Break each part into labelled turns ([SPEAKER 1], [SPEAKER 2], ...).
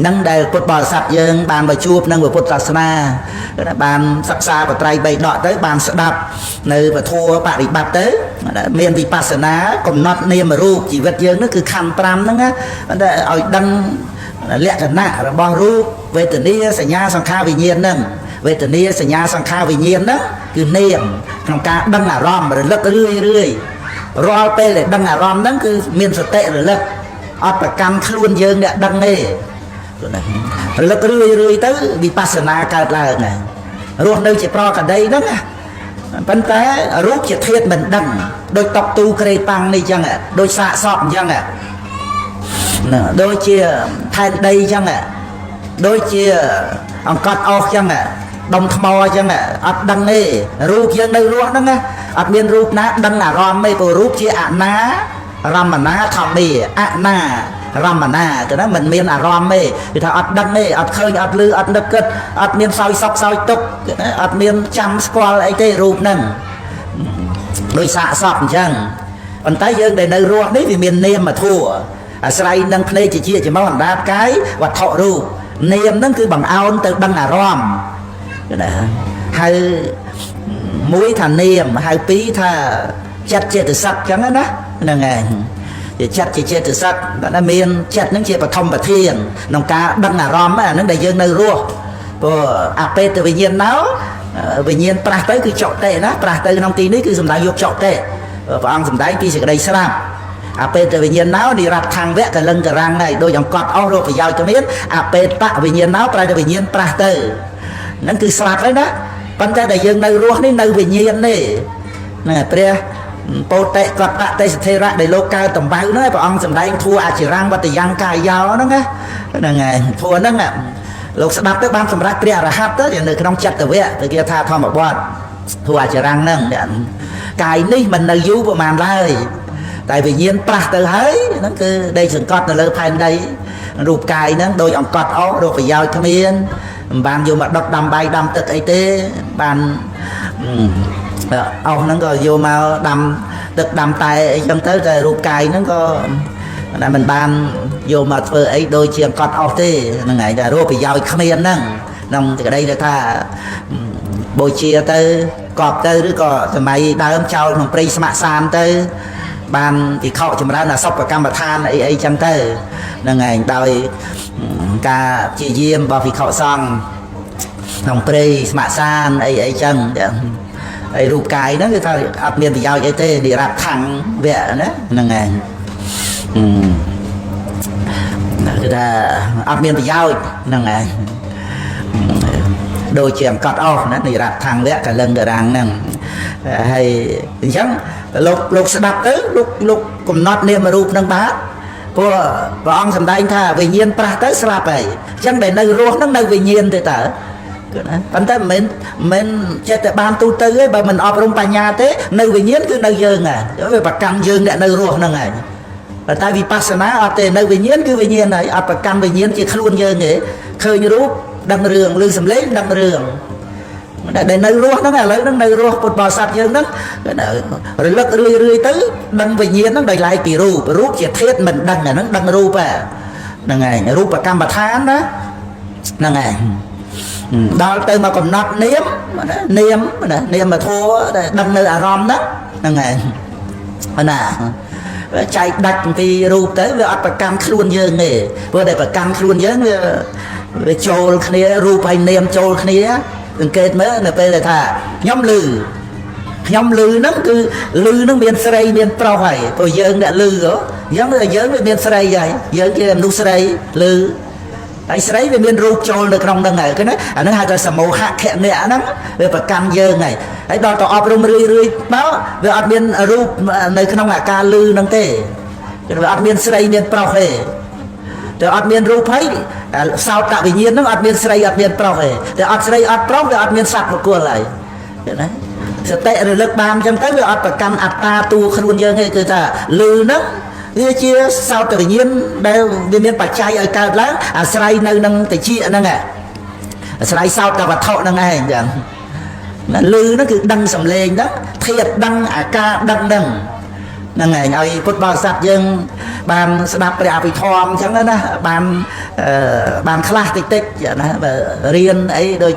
[SPEAKER 1] នឹងដែលពុទ្ធបរិស័ទយើងបានមកជួបនឹងពុទ្ធសាសនាបានសិក្សាបត្រៃបីដកទៅបានស្ដាប់នៅពធបរិបត្តិទៅមានវិបស្សនាកំណត់នាមរូបជីវិតយើងនោះគឺខណ្ឌ5ហ្នឹងណាតែឲ្យដឹងលក្ខណៈរបស់រូបវេទនាសញ្ញាសង្ខារវិញ្ញាណហ្នឹងវេទនាសញ្ញាសង្ខារវិញ្ញាណហ្នឹងគឺនាមក្នុងការដឹងអារម្មណ៍រលឹករឿយរឿយរាល់ពេលដែលដឹងអារម្មណ៍ហ្នឹងគឺមានសតិរលឹកអត់ប្រកាន់ខ្លួនយើងអ្នកដឹងទេរលឹករឿយរឿយទៅវិបស្សនាកើតឡើងណារស់នៅជាប្រកដីហ្នឹងណាប៉ុន្តែរូបជាធាតុមិនដឹងដោយតុកទូក្រេប៉ាំងនេះចឹងដោយសាកសពអញ្ចឹងណាដូចជាផែនដីអញ្ចឹងដូចជាអង្កត់អស់ចឹងដុំថ្មអញ្ចឹងអត់ដឹងទេរូបយើងនៅរស់ហ្នឹងណាអត់មានរូបណាដឹងអារម្មណ៍ទេព្រោះរូបជាអនារមណាធម្មាអនារមណាទៅណាមិនមានអារម្មណ៍ទេគឺថាអត់ដឹងទេអត់ឃើញអត់ឮអត់នឹកគិតអត់មានសោយសក់សោយទុកអត់មានចាំស្គាល់អីទេរូបហ្នឹងដោយសាកសពអញ្ចឹងប៉ុន្តែយើងដែលនៅរស់នេះវាមាននាមធัวអាស្រ័យនឹងភ្នែកជាច្មោះអណ្ដាតកាយវត្ថុរូបនាមហ្នឹងគឺបង្អោនទៅដឹងអារម្មណ៍ណាហៅមួយថានាមហៅពីរថាចិត្តចេតសិកអញ្ចឹងណាហ្នឹងឯងជាចិត្តជាចេតសិកតែមានចិត្តហ្នឹងជាបឋមប្រធានក្នុងការដឹងអារម្មណ៍អាហ្នឹងដែលយើងនៅរស់ព្រោះអបេតវិញ្ញាណណោវិញ្ញាណប្រាស់ទៅគឺចុតិណាប្រាស់ទៅក្នុងទីនេះគឺសំដៅយកចុតិព្រះអង្គសំដែងពីសេចក្តីស្លាប់អបេតវិញ្ញាណណោនិរដ្ឋខាងវៈកលឹងករាំងហើយដូចអង្កត់អស់រកប្រយោជន៍គ្មានអបេតវិញ្ញាណណោប្រែតែវិញ្ញាណប្រាស់ទៅហ្នឹងគឺស្លាប់ហើយណាប៉ុន្តែដែលយើងនៅរស់នេះនៅវិញ្ញាណទេណាព្រះពោតិកតតិសធិរៈដែលលោកកើតតំបៅហ្នឹងព្រះអង្គសម្ដែងធัวអចិរੰវត្តយ៉ាងកាយោហ្នឹងណាហ្នឹងហើយធัวហ្នឹងលោកស្ដាប់ទៅបានសម្រេចព្រះអរហន្តទៅនៅក្នុងចិត្តវៈទៅគេថាធម្មបទធัวអចិរੰហ្នឹងកាយនេះមិននៅយូរប្រហែលឡើយតែវិញ្ញាណប្រាស់ទៅហើយហ្នឹងគឺដេកសង្កត់នៅលើផែនដីរូបកាយហ្នឹងដូចអង្កត់អស់រកប្រយោជន៍គ្មានមិនបានយកមកដុតដាំបាយដាំទឹកអីទេបានអស់ហ្នឹងក៏យកមកដាំទឹកដាំតែអីចឹងទៅតែរូបកាយហ្នឹងក៏តែមិនបានយកមកធ្វើអីដូចជាអង្កត់អស់ទេហ្នឹងឯងតែរកប្រយោជន៍គ្មានហ្នឹងក្នុងសេចក្តីដែលថាបូជាទៅកប់ទៅឬក៏សម័យដើមចោលក្នុងព្រៃស្ម័គ្រសានទៅបានពិខុចម្រើនអសុបកម្មដ្ឋានអីអីចឹងទៅហ្នឹងឯងដោយការព្យាយាមរបស់ភិក្ខុសង្ឃក្នុងព្រៃស្ម័គ្រសានអីអីចឹងហើយរូបកាយហ្នឹងគឺថាអត់មានប្រយោជន៍អីទេនិរដ្ឋខាងវៈណាហ្នឹងឯងគឺថាអត់មានប្រយោជន៍ហ្នឹងឯងដូចជាអង្កត់អស់ណានិរដ្ឋខាងវៈកលឹងករាំងហ្នឹងហើយអញ្ចឹងលោកស្ដាប់ទៅលោកកំណត់នាមរូបហ្នឹងបាទព្រោះព្រះអង្គសម្ដែងថាវិញ្ញាណប្រាស់ទៅស្លាប់ហើយអញ្ចឹងដែលនៅរស់ហ្នឹងនៅវិញ្ញាណទេតើគឺណាប៉ុន្តែមិនមែនចេះតែបានទូទៅទេបើមិនអប់រំបញ្ញាទេនៅវិញ្ញាណគឺនៅយើងហ่ะវាប្រកាន់យើងអ្នកនៅរស់ហ្នឹងហើយប៉ុន្តែវិបស្សនាអត់ទេនៅវិញ្ញាណគឺវិញ្ញាណហើយអត់ប្រកាន់វិញ្ញាណជាខ្លួនយើងទេឃើញរូបដឹងរឿងឮសំឡេងដឹងរឿងដែលនៅរស់ហ្នឹងឥឡូវហ្នឹងនៅរស់ពុទ្ធបរិស័ទយើងហ្នឹងរលឹករឿយរឿយទៅដឹងវិញ្ញាណហ្នឹងដោយឡែកពីរូបរូបជាធាតុមិនដឹងអាហ្នឹងដឹងរូបហ្នឹងឯងរូបកម្មដ្ឋានណាហ្នឹងឯងដល់ទៅមកកំណត់នាមនាមណានាមធัวដែលដឹងនៅអារម្មណ៍ហ្នឹងហ្នឹងឯងណាចែកដាច់ពីរូបទៅវាអត់ប្រកាន់ខ្លួនយើងទេព្រោះតែប្រកាន់ខ្លួនយើងវាចូលគ្នារូបហើយនាមចូលគ្នាសង្កេតមើលនៅពេលដែលថាខ្ញុំឮខ្ញុំឮហ្នឹងគឺឮហ្នឹងមានស្រីមានប្រុសហើយព្រោះយើងអ្នកឮហ៎អញ្ចឹងយើងវាមានស្រីហើយយើងជាមនុស្សស្រីឮហើយស្រីវាមានរូបចូលនៅក្នុងហ្នឹងហើយឃើញទេអាហ្នឹងហៅថាសមោហៈខណៈហ្នឹងវាប្រកាន់យើងហើយហើយដល់ទៅអប់រំរឿយរឿយមកវាអត់មានរូបនៅក្នុងអាការឮហ្នឹងទេវាអត់មានស្រីមានប្រុសទេតែអត់មានរូបហើយសោតវិញ្ញាណហ្នឹងអត់មានស្រីអត់មានប្រុសទេតែអត់ស្រីអត់ប្រុសវាអត់មានសត្វមង្គលហើយឃើញទេសតិរលឹកបានអញ្ចឹងទៅវាអត់ប្រកាន់អត្តាតួខ្លួនយើងទេគឺថាឮហ្នឹងវាជាសោតវិញ្ញាណដែលវាមានបច្ច័យឲ្យកើតឡើងអាស្រ័យនៅនឹងតិចហ្នឹងអាស្រ័យសោតវត្ថុហ្នឹងឯងអញ្ចឹងណាឮហ្នឹងគឺដឹងសំឡេងហ្នឹងធាតុដឹងអាការដឹងហ្នឹងហ្នឹងឯងឲ្យពុទ្ធបរិស័ទយើង បានស្ដាប់ព្រះអភិធម្មអញ្ចឹងណាបានបានខ្លះតិចតិចណាបើរៀនអីដូច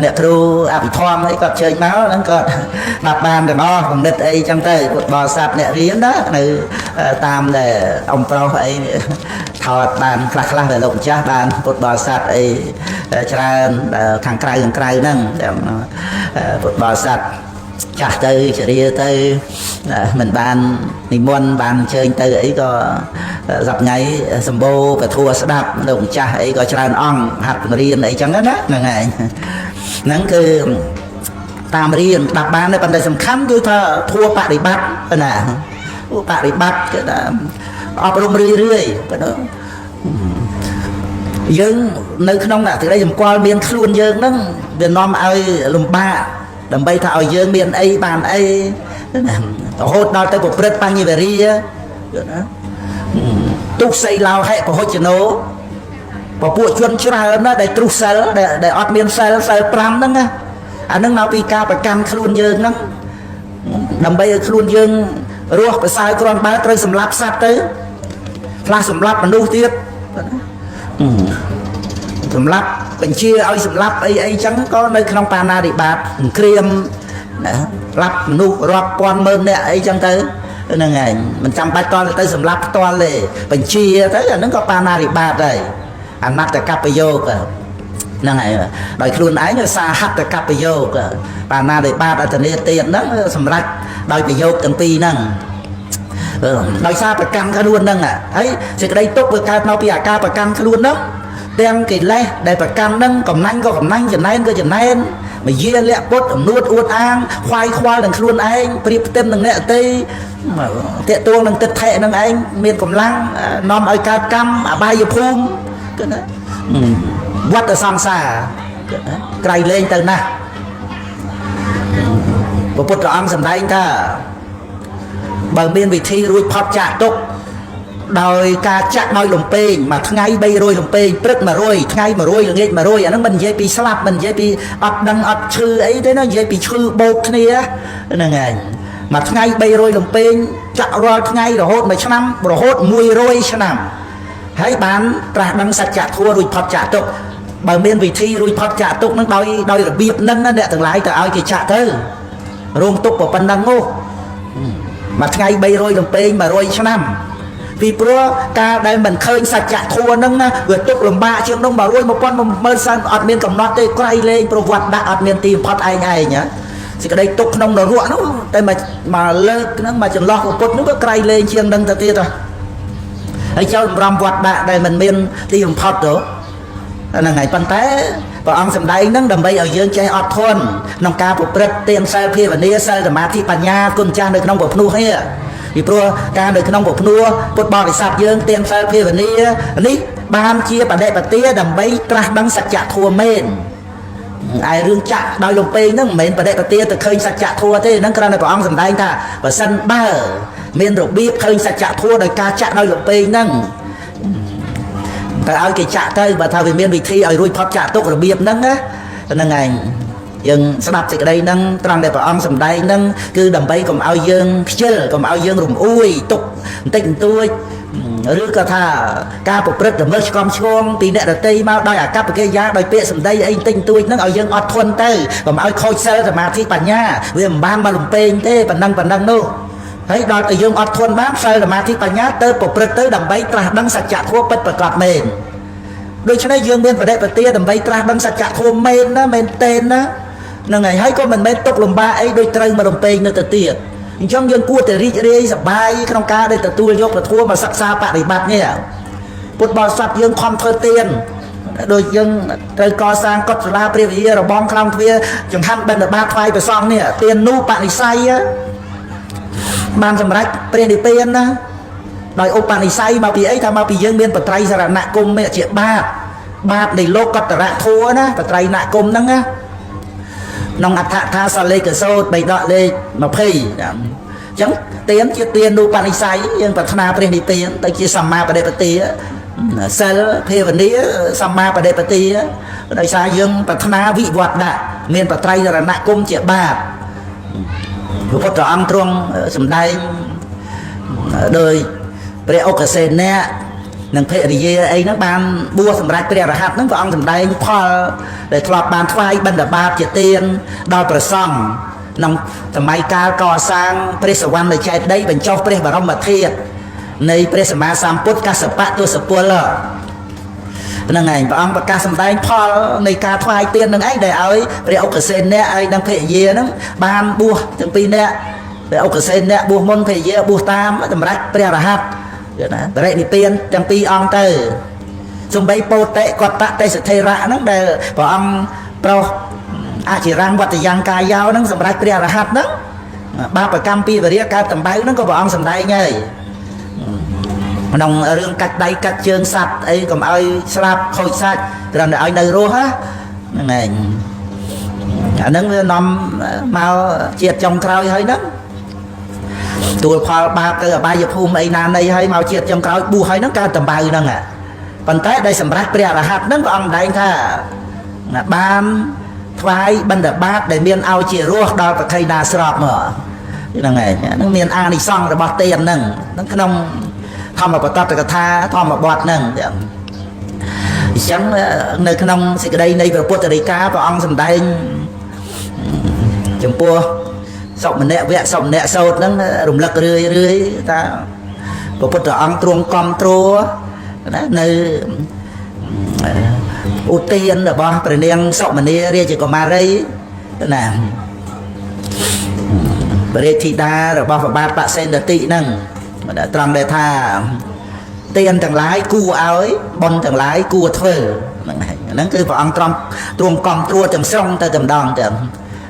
[SPEAKER 1] អ្នកគ្រូអភិធម្មអីគាត់ជើញមកហ្នឹងគាត់ស្ដាប់បានទាំងអស់គំនិតអីចឹងទៅពុទ្ធបរិស័ទអ្នករៀនណានៅតាមដែលអំប្រុសអីថតបានខ្លះខ្លះដែលលោកម្ចាស់បានពុទ្ធបរិស័ទអីច្រើនខាងក្រៅខាងក្រៅហ្នឹងពុទ្ធបរិស័ទចាស់ទៅចរិយាទៅមិនបាននិមន្តបានអញ្ជើញទៅអីក៏សប្ងៃសម្បូរពធัวស្ដាប់លោកម្ចាស់អីក៏ច្រើនអង្គហាត់បង្រៀនអីចឹងណាហ្នឹងហើយហ្នឹងគឺតាមរៀនស្ដាប់បានប៉ុន្តែសំខាន់គឺថាធัวបដិបត្តិណាបដិបត្តិគឺថាអប់រំរឿយរឿយប៉ុណ្ណឹងយើងនៅក្នុងអតិរេសម្គាល់មានខ្លួនយើងហ្នឹងវានាំឲ្យលំបាកដើម្បីថាឲ្យយើងមានអីបានអីរហូតដល់ទៅប្រព្រឹត្តបញ្ញវរិយណាទុសីឡោហិពហុចនោពពួកជនច្រើនណាដែលទ្រុសិលដែលអត់មានសិលសិល5ហ្នឹងណាអាហ្នឹងមកពីការប្រកាន់ខ្លួនយើងហ្នឹងដើម្បីឲ្យខ្លួនយើងរស់ប្រសើរគ្រាន់បើត្រូវសម្លាប់សត្វទៅខ្លះសម្លាប់មនុស្សទៀតសម្លាប់បញ្ជាឲ្យសម្លាប់អីអីចឹងក៏នៅក្នុងបាណារិបាតក្រៀមណាស្លាប់មនុស្សរាប់ពាន់ម៉ឺននាក់អីចឹងទៅហ្នឹងឯងមិនចាំបាច់តទៅសម្លាប់ផ្ទាល់ទេបញ្ជាទៅអាហ្នឹងក៏បាណារិបាតដែរអនត្តកបយោគហ្នឹងហើយដោយខ្លួនឯងសាហត្តកបយោគបាណារិបាតអត្តនេទៀតហ្នឹងសម្រាប់ដោយប្រយោគទាំងពីរហ្នឹងដោយសារប្រកាន់ខ្លួនហ្នឹងហើយសេចក្តីទុកវាកើតមកពីអាការប្រកាន់ខ្លួនហ្នឹងទាំងកិលេសដែលប្រកាន់ហ្នឹងកំណាញ់ក៏កំណាញ់ចំណែនក៏ចំណែនមយាលៈពុតអំនួតអួតអាងខ្វាយខ្វល់នឹងខ្លួនឯងប្រៀបផ្ទឹមនឹងអ្នកអតីតេតួងនឹងទិដ្ឋិនឹងឯងមានកម្លាំងនាំឲ្យកើតកម្មអបាយភូមិគឺណាវត្តសង្សារក្រៃលែងទៅណាស់ព្រះពុទ្ធអង្គសម្ដែងថាបើមានវិធីរួចផុតចាកទុក្ខដោយការចាក់ដោយលំពេងមួយថ្ងៃ300លំពេងព្រឹក100ថ្ងៃ100ល្ងាច100អាហ្នឹងមិននិយាយពីស្លាប់មិននិយាយពីអត់ដឹងអត់ឈឺអីទេណានិយាយពីឈឺបោកគ្នាហ្នឹងឯងមួយថ្ងៃ300លំពេងចាក់រាល់ថ្ងៃរហូតមួយឆ្នាំរហូត100ឆ្នាំហើយបានត្រាស់ដឹងសច្ចធម៌រួចផុតចាកទុក្ខបើមានវិធីរួចផុតចាកទុក្ខហ្នឹងដោយរបៀបហ្នឹងណាអ្នកទាំងឡាយទៅឲ្យគេចាក់ទៅរងទុក្ខប៉ុណ្ណឹងនោះមួយថ្ងៃ300លំពេង100ឆ្នាំពីព្រោះការដែលមិនឃើញសច្ចធម៌ហ្នឹងណាវាទុកលំបាកជាងនោះ100 1000 10000សិនអត់មានកំណត់ទេក្រៃលែងប្រវត្តិដាក់អត់មានទីបំផុតឯងឯងសេចក្តីទុកក្នុងនរកនោះតែមកលើកហ្នឹងមកចន្លោះពុទ្ធនោះក៏ក្រៃលែងជាងនឹងទៅទៀតហើយចូលបំរំវត្តដាក់ដែលមិនមានទីបំផុតទៅហ្នឹងហើយប៉ុន្តែព្រះអង្គសម្ដែងហ្នឹងដើម្បីឲ្យយើងចេះអត់ធន់ក្នុងការប្រព្រឹត្តទានសិលភាវនាសិលសមាធិបញ្ញាគុណចាស់នៅក្នុងពភ្នោះនេះពីព្រោះការនៅក្នុងពភ្នោះពុទ្ធបរិស័ទយើងទានសិលភាវនានេះបានជាបដិបទាដើម្បីត្រាស់ដឹងសច្ចធម៌មែនឯរឿងចាក់ដោយលំពេងហ្នឹងមិនមែនបដិបទាទៅឃើញសច្ចធម៌ទេហ្នឹងគ្រាន់តែព្រះអង្គសម្ដែងថាបើសិនបើមានរបៀបឃើញសច្ចធម៌ដោយការចាក់ដោយលំពេងហ្នឹងតែឲ្យគេចាក់ទៅបើថាវាមានវិធីឲ្យរួចផុតចាក់ទុករបៀបហ្នឹងណាហ្នឹងឯងយើងស្ដាប់សេចក្តីហ្នឹងត្រង់ដែលព្រះអង្គសម្ដែងហ្នឹងគឺដើម្បីកុំឲ្យយើងខ្ជិលកុំឲ្យយើងរំអួយទុកបន្តិចបន្តួចឬក៏ថាការប្រព្រឹត្តល្មើសឆ្កំឆ្គងពីអ្នកដទៃមកដោយអាកប្បកិរិយាដោយពាក្យសម្ដីអីបន្តិចបន្តួចហ្នឹងឲ្យយើងអត់ធន់ទៅកុំឲ្យខូចសិលសមាធិបញ្ញាវាមិនបានមកលំពេងទេប៉ុណ្ណឹងប៉ុណ្ណឹងនោះហើយដល់តែយើងអត់ធន់បានសិលសមាធិបញ្ញាទៅប្រព្រឹត្តទៅដើម្បីត្រាស់ដឹងសច្ចធម៌ពិតប្រាកដមែនដូច្នេះយើងមានបដិបទាដើម្បីត្រាស់ដឹងសច្ចធម៌មែនណាមែនទេណាហ្នឹងហើយហើយក៏មិនមែនទុកលំបាកអីដូចត្រូវមករំពេងនៅទៅទៀតអញ្ចឹងយើងគួរតែរីករាយសប្បាយក្នុងការដែលទទួលយកពធមកសិក្សាបដិបត្តិនេះពុទ្ធបរិស័ទយើងខំធ្វើទានដូចយើងត្រូវកសាងកុដិសាលាព្រះវិហាររបងខ្លោងទ្វារចង្ហាន់បិណ្ឌបាតថ្វាយព្រះសង្ឃនេះទាននោះបនិស័យបានសម្រេចព្រះនិព្វានណាដោយឧបនិស្ស័យមកពីអីថាមកពីយើងមានបត្រៃសរណគមជាបាបបាបនៃលោកកតរធัวណាបត្រៃណគមហ្នឹងណាក្នុងអដ្ឋថាសលេខសោត3ដកលេខ20អញ្ចឹងទានជាទានឧបនិស្ស័យយើងប្រាថ្នាព្រះនិព្វានទៅជាសម្មាបដិបទាសិលភាវនាសម្មាបដិបទាដោយសារយើងប្រាថ្នាវិវត្តដាក់មានបត្រៃរណគមជាបាបព្រះពុទ្ធអង្គទ្រង់សម្ដែងដោយ ព្រះឧកសេនៈនិងភរិយាអីហ្នឹងបានបួសសម្រាប់ព្រះរហ័តហ្នឹងព្រះអង្គសម្ដែងផលដែលធ្លាប់បានថ្វាយបិណ្ឌបាតជាទានដល់ព្រះសង្ឃក្នុងសម័យកាលកសាងព្រះសវណ្ណចេតិយបញ្ចុះព្រះបរមធាតុនៃព្រះសម្មាសម្ពុទ្ធកសបៈទសពលហ្នឹងឯងព្រះអង្គប្រកាសសម្ដែងផលនៃការថ្វាយទាននឹងឯងដែលឲ្យព្រះឧកសេនៈហើយនិងភរិយាហ្នឹងបានបួសទាំងពីរនាក់ព្រះឧកសេនៈបួសមុនភរិយាបួសតាមសម្រាប់ព្រះរហ័តគឺណាបរិនិព្វានទាំងពីរអង្គទៅសំបីពោតិកតតិសថេរៈហ្នឹងដែលព្រះអង្គប្រោសអចិរੰវត្តយ៉ាងកាយោហ្នឹងសម្រាប់ព្រះរហ័តហ្នឹងបាបកម្មពីវរិយកើតតំបៅហ្នឹងក៏ព្រះអង្គសម្ដែងហើយក្នុងរឿងកាច់ដៃកាច់ជើងសัตว์អីកុំឲ្យស្លាប់ខូចសាច់គ្រាន់តែឲ្យនៅរស់ហ្នឹងឯងអាហ្នឹងវានាំមកជាតិចុងក្រោយហើយហ្នឹងទួលផលបាបទៅអបាយភូមិអីណានៃហើយមកជាតិចុងក្រោយបួសហើយហ្នឹងកើតតំបៅហ្នឹងប៉ុន្តែដែលសម្រាប់ព្រះរហ័តហ្នឹងព្រះអង្គដែងថាបានថ្វាយបិណ្ឌបាតដែលមានឲ្យជារស់ដល់ប្រថៃណាស្របមកហ្នឹងឯងហ្នឹងមានអានិសង្សរបស់ទានហ្នឹងក្នុងធម្មបតតកថាធម្មបទហ្នឹងអញ្ចឹងនៅក្នុងសេចក្តីនៃព្រះពុទ្ធដីកាព្រះអង្គសម្ដែងចំពោះសុមនៈវៈសុមនៈសោតហ្នឹងរំលឹករឿយរឿយថាព្រះពុទ្ធអង្គទ្រង់កំទ្រណានៅឧទានរបស់ព្រះនាងសុមនីរាជកុមារីណាព្រះរាជធីតារបស់ព្រះបាទបសេនតិហ្នឹងត្រង់ដែលថាទានទាំងឡាយគួរឲ្យបុណ្យទាំងឡាយគួរធ្វើហ្នឹងឯងហ្នឹងគឺព្រះអង្គទ្រង់កំទ្រទាំងស្រុងទៅតែម្ដងទៅ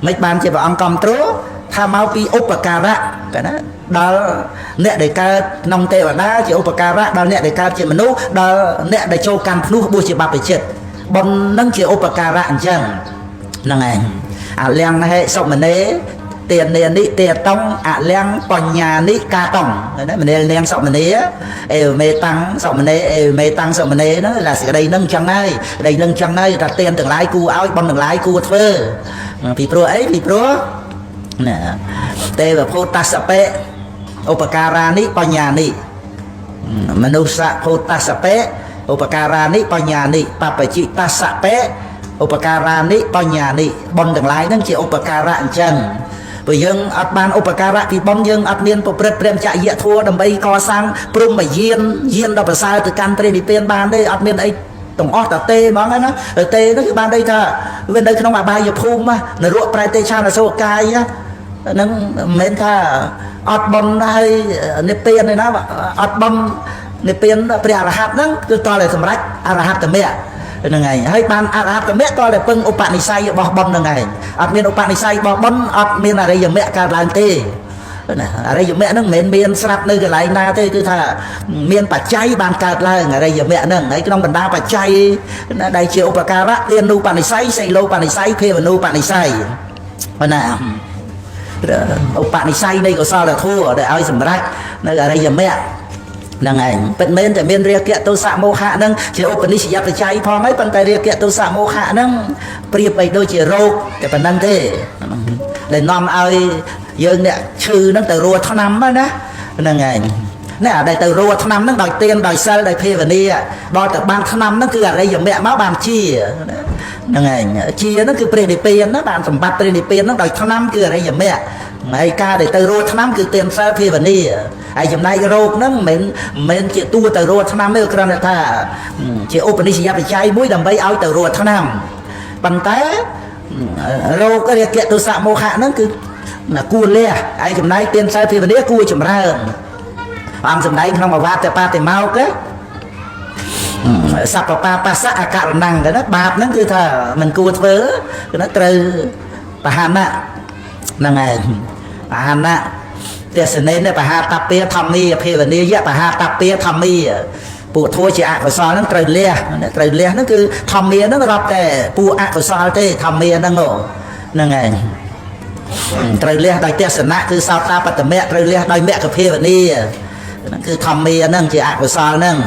[SPEAKER 1] មិនបានជាព្រះអង្គកំទ្រថាមកពីឧបការៈណាដល់អ្នកដែលកើតក្នុងទេវតាជាឧបការៈដល់អ្នកដែលកើតជាមនុស្សដល់អ្នកដែលចូលកម្មភ្នោះបួសជាបព្វជិតបុណ្យនឹងជាឧបការៈអញ្ចឹងហ្នឹងឯងអលៀងហេសុមនេទានានិទាតងអលៀងបញ្ញានិកាតងណាមនាលនាងសុមនីអេមេតាំងសុមនេអេមេតាំងសុមនេហ្នឹងឡាសេចក្តីហ្នឹងអញ្ចឹងហើយក្តីហ្នឹងអញ្ចឹងហើយថាទានទាំងឡាយគួរឲ្យបុណ្យទាំងឡាយគួរធ្វើពីព្រោះអីពីព្រោះណាទេវភូតសបេឧបការានិបញ្ញានិមនុស្សភូតសបេឧបការានិបញ្ញានិបព្វជិតសបេឧបការានិបញ្ញានិបុណ្យទាំងឡាយហ្នឹងជាឧបការៈអញ្ចឹងព្រោះយើងអត់បានឧបការៈពីបុណ្យយើងអត់មានប្រព្រឹត្តព្រះចរិយធម៌ដើម្បីកសាងព្រហ្មយានយានដ៏ប្រសើរទៅកាន់ព្រះនិព្វានបានទេអត់មានអីទាំងអស់តទេហ្មងណាទេហ្នឹងគឺបានន័យថាវានៅក្នុងអបាយភូមិនរកប្រែទេឆានអសុរកាយហ្នឹងមិនមែនថាអត់បុណ្យហើយនិព្វានទេណាអត់បុណ្យនិព្វានព្រះអរហន្តហ្នឹងគឺតតែសម្រេចអរហត្តមគ្គហ្នឹងឯងហើយបានអរហត្តមគ្គតតែពឹងឧបនិស្ស័យរបស់បុណ្យហ្នឹងឯងអត់មានឧបនិស្ស័យរបស់បុណ្យអត់មានអរិយមគ្គកើតឡើងទេណាអរិយមគ្គហ្នឹងមិនមែនមានស្រាប់នៅកន្លែងណាទេគឺថាមានបច្ច័យបានកើតឡើងអរិយមគ្គហ្នឹងហើយក្នុងបណ្ដាបច្ច័យដែលជាឧបការៈទានុបនិស្ស័យសីលោបនិស្ស័យភាវនុបនិស្ស័យណាឧបនិស្ស័យនៃកុសលធម៌ដែលឲ្យសម្រេចនៅអរិយមគ្គហ្នឹងឯងពិតមែនតែមានរាគៈទោសៈមោហៈហ្នឹងជាឧបនិស្សយបច្ច័យផងហើយប៉ុន្តែរាគៈទោសៈមោហៈហ្នឹងប្រៀបបីដូចជារោគតែប៉ុណ្្នឹងទេដែលនាំឲ្យយើងអ្នកឈឺហ្នឹងទៅរੂថ្នាំណាហ្នឹងឯងនេះអាដែលទៅរੂថ្នាំហ្នឹងដោយទានដោយសិលដោយភាវនាដល់ទៅបានថ្នាំហ្នឹងគឺអរិយមគ្គមកបានជាហ្នឹងឯងជាហ្នឹងគឺព្រះនិព្វានណាបានសម្បត្តិព្រះនិព្វានហ្នឹងដោយថ្នាំគឺអរិយមគ្គហើយការដែលទៅរੂថ្នាំគឺទានសិលភាវនាហើយចំណែករោគហ្នឹងមិនមែនជាតួទៅរੂថ្នាំទេគ្រាន់តែថាជាឧបនិស្សយបច្ច័យមួយដើម្បីឲ្យទៅរੂថ្នាំប៉ុន្តែរោគរាគៈទោសៈមោហៈហ្នឹងគឺគួរលះហើយចំណែកទានសិលភាវនាគួរចម្រើនអង្គសម្ដែងក្នុងអវាទបាតិមោកសัพពបាសៈអករណੰទៅណាបាបហ្នឹងគឺថាមិនគួរធ្វើគឺណាត្រូវបហានៈហ្នឹងឯងបហានៈទេសនេនបហាតពាធម្មាភាវនាយៈបហាតពាធម្មាពួកធัวជាអកុសលហ្នឹងត្រូវលះត្រូវលះហ្នឹងគឺធម្មាហ្នឹងរាប់តែពួកអកុសលទេធម្មាហ្នឹងហ្នឹងឯងត្រូវលះដោយទស្សនៈគឺសោតាបត្តមៈត្រូវលះដោយមគ្គភាវនាហ្នឹងគឺធម្មាហ្នឹងជាអកុសលហ្នឹង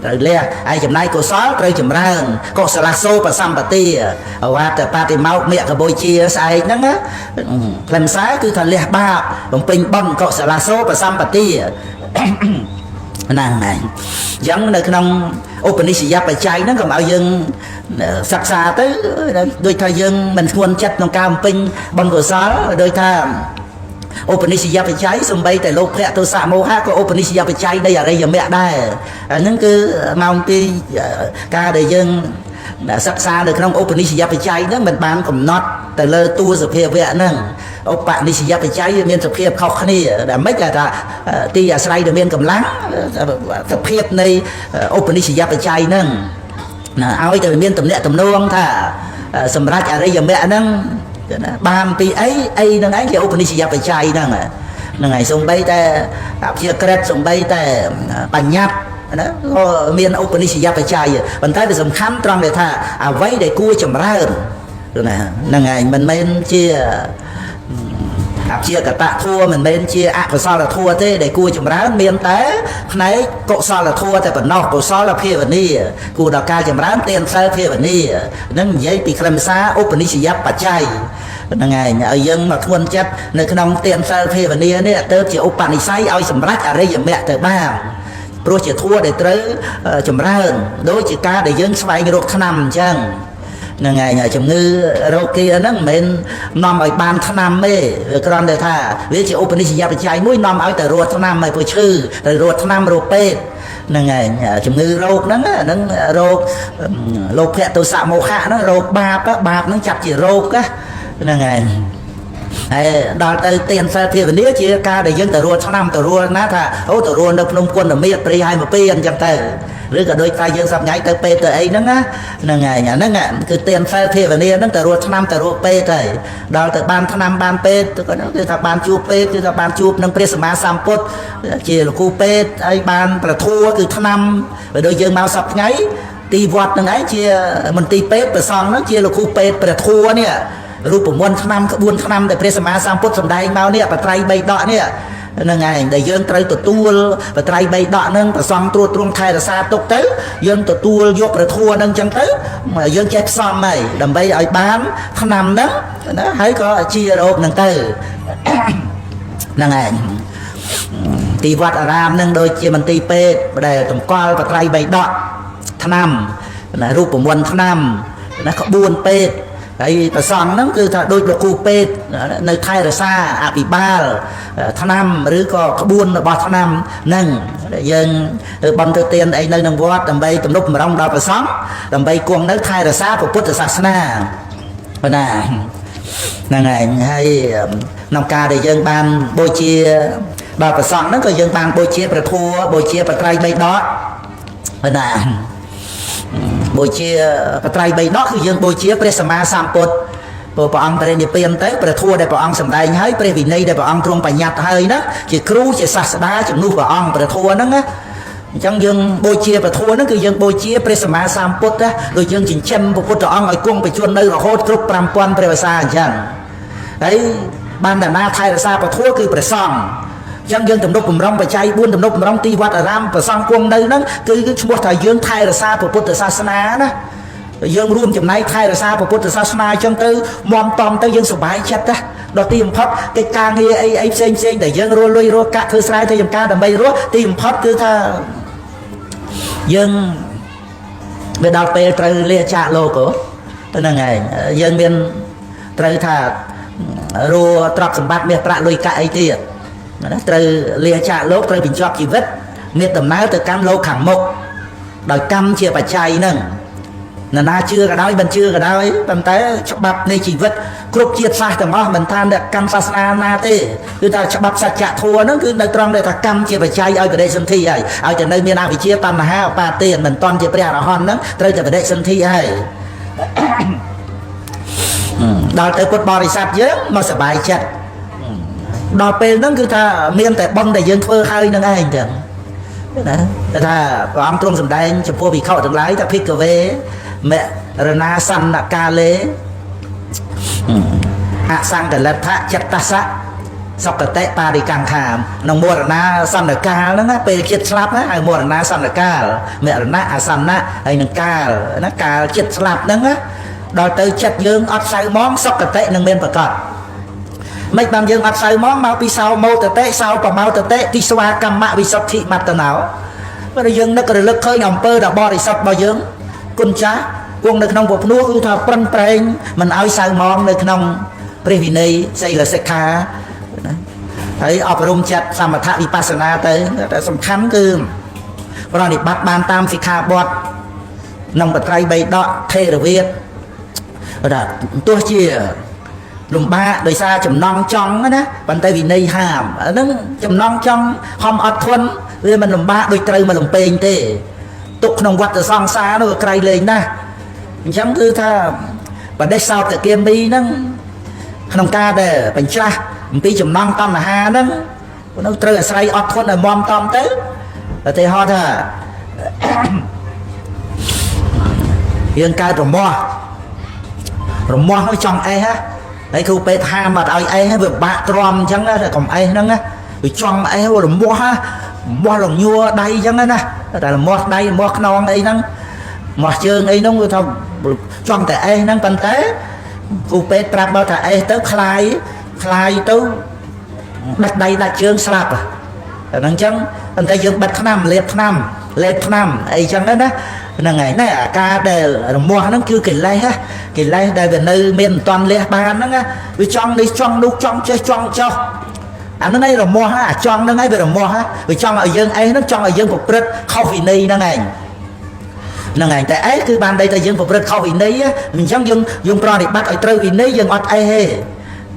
[SPEAKER 1] ត្រូវលះហើយចំណែកកុសលត្រូវចម្រើនកុសលសោបសម្បទាអវាទបតិមោកមគ្គបុជាស្អែកហ្នឹងណាខ្លឹមសារគឺថាលះបាបបំពេញបុណ្យកុសលសោបសម្បទា ហ្នឹងហើយអញ្ចឹងនៅក្នុងឧបនិស្សយបច្ច័យហ្នឹងកុំឲ្យយើងសិក្សាទៅដូចថាយើងមិនធ្ងន់ចិត្តក្នុងការបំពេញបុណ្យកុសលដោយថាឧបនិស្សយបច្ច័យសំបីតែលោភៈទោសៈមោហៈក៏ឧបនិស្សយបច្ច័យនៃអរិយមគ្គដែរអាហ្នឹងគឺមកពីការដែលយើងសិក្សានៅក្នុងឧបនិស្សយបច្ច័យហ្នឹងមិនបានកំណត់ទៅលើតួសភាវៈហ្នឹងឧបនិស្សយបច្ច័យវាមានសភាពខុសគ្នាដែលមិនថាទីអាស្រ័យដែលមានកម្លាំងសភាពនៃឧបនិស្សយបច្ច័យហ្នឹងណាឲ្យតែមានទំនាក់ទំនងថាសម្រាប់អរិយមគ្គហ្នឹងបានពីអីអីហ្នឹងឯងជាឧបនិស្សយបច្ច័យហ្នឹងហ្នឹងហើយសំបីតែអព្យាក្រឹតសំបីតែបញ្ញត្តិណាក៏មានឧបនិស្សយបច្ច័យប៉ុន្តែវាសំខាន់ត្រង់ដែលថាអ្វីដែលគួរចម្រើនណាហ្នឹងឯងមិនមែនជាអព្យាកតធัวមិនមែនជាអកុសលធัวទេដែលគួរចម្រើនមានតែផ្នែកកុសលធัวតែប៉ុណ្ណោះកុសលភាវនាគួរដល់ការចម្រើនទានសិលភាវនាហ្នឹងនិយាយពីខ្លឹមសារឧបនិស្សយបច្ច័យហ្នឹងឯងឲ្យយើងមកធ្ងន់ចិត្តនៅក្នុងទានសិលភាវនានេះទៅជាឧបនិស្ស័យឲ្យសម្រេចអរិយមគ្គទៅបានព្រោះជាធัวដែលត្រូវចម្រើនដូចជាការដែលយើងស្វែងរកថ្នាំអញ្ចឹងហ្នឹងឯងជំងឺរោគាហ្នឹងមិនមែននាំឲ្យបានថ្នាំទេវាគ្រាន់តែថាវាជាឧបនិស្សយបច្ច័យមួយនាំឲ្យទៅរត់ថ្នាំឲ្យព្រោះឈឺទៅរត់ថ្នាំរោពេទ្យហ្នឹងឯងជំងឺរោគហ្នឹងហ្នឹងរោគលោភៈទោសៈមោហៈហ្នឹងរោគបាបបាបហ្នឹងចាប់ជារោគហ្នឹងឯងហើយដល់ទៅទានសិលភាវនាជាការដែលយើងទៅរត់ឆ្នាំទៅរត់ណាថាអូទៅរត់នៅភ្នំគុណមាត្រព្រីហើយមកពីអញ្ចឹងទៅឬក៏ដូចថាយើងសប្ញៃទៅពេទ្យទៅអីហ្នឹងណាហ្នឹងឯងអាហ្នឹងគឺទានសិលភាវនាហ្នឹងទៅរត់ឆ្នាំទៅរត់ពេទ្យហើយដល់ទៅបានឆ្នាំបានពេទ្យទៅគឺថាបានជួបពេទ្យគឺថាបានជួបនឹងព្រះសម្មាសម្ពុទ្ធជាលោកគ្រូពេទ្យហើយបានប្រធัวគឺឆ្នាំបើដូចយើងមកសប្ញៃទីវត្តហ្នឹងឯងជាមន្ទីរពេទ្យព្រះសង្ឃហ្នឹងជាលោកគ្រូពេទ្យព្រះធัวនេះរូបមន្តឆ្នាំក្បួនឆ្នាំដែលព្រះសម្មាសម្ពុទ្ធសម្ដែងមកនេះបត្រៃបីដកនេះហ្នឹងឯងដែលយើងត្រូវទទួលបត្រៃបីដកហ្នឹងប្រសំត្រួតត្រងថែរក្សាទុកទៅយើងទទួលយកព្រះធัวហ្នឹងចឹងទៅយើងចេះផ្សំហើយដើម្បីឲ្យបានឆ្នាំហ្នឹងណាហើយក៏ជារោគហ្នឹងទៅហ្នឹងឯងទីវត្តអារាមហ្នឹងដូចជាមន្ទីរពេទ្យដែលតម្កល់បត្រៃបីដកឆ្នាំណារូបមន្តឆ្នាំណាក្បួនពេទ្យហើយប្រសង់ហ្នឹងគឺថាដូចលោកគ្រូពេទ្យនៅថែរក្សាអភិបាលថ្នាំឬក៏ក្បួនរបស់ថ្នាំហ្នឹងយើងបន់ទៅទានអីនៅក្នុងវត្តដើម្បីទំនុកបំរុងដល់ប្រសង់ដើម្បីគង់នៅថែរក្សាពុទ្ធសាសនាណាហ្នឹងឯងហើយក្នុងការដែលយើងបានបូជាដល់ប្រសង់ហ្នឹងក៏យើងបានបូជាព្រះធម៌បូជាបត្រៃបីដកណាបូជាបត្រៃបីដកគឺយើងបូជាព្រះសម្មាសម្ពុទ្ធព្រោះព្រះអង្គបរិនិព្វានទៅព្រះធម៌ដែលព្រះអង្គសម្ដែងហើយព្រះវិន័យដែលព្រះអង្គទ្រង់បញ្ញត្តិហើយណាជាគ្រូជាសាស្តាជំនួសព្រះអង្គព្រះធម៌ហ្នឹងណាអញ្ចឹងយើងបូជាព្រះធម៌ហ្នឹងគឺយើងបូជាព្រះសម្មាសម្ពុទ្ធណាដូចយើងចិញ្ចឹមព្រះពុទ្ធអង្គឲ្យគង់បញ្ជននៅរហូតគ្រប់5000ព្រះវស្សាអញ្ចឹងហើយបានតាណាថែរក្សាព្រះធម៌គឺព្រះសង្ឃចឹងយើងទំនុកបំរុងបច្ច័យ4ទំនុកបំរុងទីវត្តអារាមប្រសង់គង់នៅហ្នឹងគឺឈ្មោះថាយើងថែរក្សាពុទ្ធសាសនាណាយើងរួមចំណែកថែរក្សាពុទ្ធសាសនាអញ្ចឹងទៅមមតំទៅយើងសប្បាយចិត្តណាដល់ទីបំផុតកិច្ចការងារអីអីផ្សេងផ្សេងដែលយើងរស់លុយរស់កាក់ធ្វើស្រែធ្វើចំការដើម្បីរស់ទីបំផុតគឺថាយើងវាដល់ពេលត្រូវលាចាកលោកហ្នឹងឯងយើងមានត្រូវថារស់ទ្រព្យសម្បត្តិមាសប្រាក់លុយកាក់អីទៀតណាត្រូវលាចាកលោកត្រូវបញ្ចប់ជីវិតមានដំណើរទៅកាន់លោកខាងមុខដោយកម្មជាបច្ច័យហ្នឹងនរណាជឿក៏ដោយមិនជឿក៏ដោយប៉ុន្តែច្បាប់នៃជីវិតគ្រប់ជាតិសាសន៍ទាំងអស់មិនថាអ្នកកម្មសាសនាណាទេគឺថាច្បាប់សច្ចធម៌ហ្នឹងគឺនៅត្រង់ដែលថាកម្មជាបច្ច័យឲ្យបដិសន្ធិហើយឲ្យតែនៅមានអវិជ្ជាតណ្ហាឧបាទានមិនតន់ជាព្រះអរហន្តហ្នឹងត្រូវតែបដិសន្ធិហើយដល់ទៅពុទ្ធបរិស័ទយើងមកសប្បាយចិត្តដល់ពេលហ្នឹងគឺថាមានតែបុណ្យដែលយើងធ្វើហើយនឹងឯងចឹងណាថាព្រះអង្គទ្រង់សម្ដែងចំពោះភិក្ខុទាំងឡាយថាភិក្ខវេមរណាសន្នកាលេអសង្កលដ្ឋចិត្តសៈសុគតិបារិកង្ខាក្នុងមរណាសន្នកាលហ្នឹងណាពេលចិត្តស្លាប់ណាហៅមរណាសន្នកាលមរណៈអសន្នៈហើយនឹងកាលណាកាលចិត្តស្លាប់ហ្នឹងណាដល់ទៅចិត្តយើងអត់សៅមងសុគតិនឹងមានប្រកបមិនបានយើងអត់សៅមងមកពីសោមោតតិសោប្រមោតតិទិស្វាកម្មវិសុទ្ធិមត្តណោ បើយើងនឹករលឹកឃើញអំពើដ៏បរិសុទ្ធរបស់យើងគុណចាស់គង់នៅក្នុងពភ្នោះគឺថាប្រឹងប្រែងមិនឲ្យសៅមងនៅក្នុងព្រះវិន័យសីលសិក្ខាណាហើយអប់រំចិត្តសមថវិបស្សនាទៅតែសំខាន់គឺប្រណិបត្តិបានតាមសិក្ខាបទក្នុងបត្រៃបីដកថេរវាទបាទទោះជាលំបាកដោយសារចំណងចង់ណាប៉ុន្តែវិន័យហាមអាហ្នឹងចំណងចង់ខំអត់ធន់វាមិនលំបាកដូចត្រូវមកលំពេងទេទុកក្នុងវត្តសង្សារនោះក្រៃលែងណាស់អញ្ចឹងគឺថាបដិសោតគាមីហ្នឹងក្នុងការដែលបញ្ច្រាស់អំពីចំណងតណ្ហាហ្នឹងនោះត្រូវអាស្រ័យអត់ធន់ឲ្យមមតំទៅឧទាហរណ៍ថាយើងកើតរមាស់រមាស់នោះចង់អេះហើយគ្រូពេទ្យហាមអត់ឲ្យអេះវាបាក់ទ្រាំអញ្ចឹងកុំអេះហ្នឹងវាចង់អេះរមាស់មាស់លញួរដៃអញ្ចឹងណាតែរមាស់ដៃរមាស់ខ្នងអីហ្នឹងមាស់ជើងអីហ្នឹងវាថាចង់តែអេះហ្នឹងប៉ុន្តែគ្រូពេទ្យប្រាប់មកថាអេះទៅคลายคลายទៅដាច់ដៃដាច់ជើងស្លាប់អាហ្នឹងអញ្ចឹងប៉ុន្តែយើងបិទថ្នាំលេបថ្នាំលេបថ្នាំអីចឹងណាហ្នឹងហើយណែអាការដែលរមាស់ហ្នឹងគឺកិលេសកិលេសដែលវានៅមានមិនតាន់លះបានហ្នឹងវាចង់នេះចង់នោះចង់ចេះចង់ចោះអាហ្នឹងឯងរមាស់អាចង់ហ្នឹងឯងវារមាស់វាចង់ឲ្យយើងអេហ្នឹងចង់ឲ្យយើងប្រព្រឹត្តខុសវិន័យហ្នឹងឯងហ្នឹងឯងតែអេគឺបានដីតែយើងប្រព្រឹត្តខុសវិន័យអញ្ចឹងយើងយើងប្រតិបត្តិឲ្យត្រូវវិន័យយើងអត់អេទេ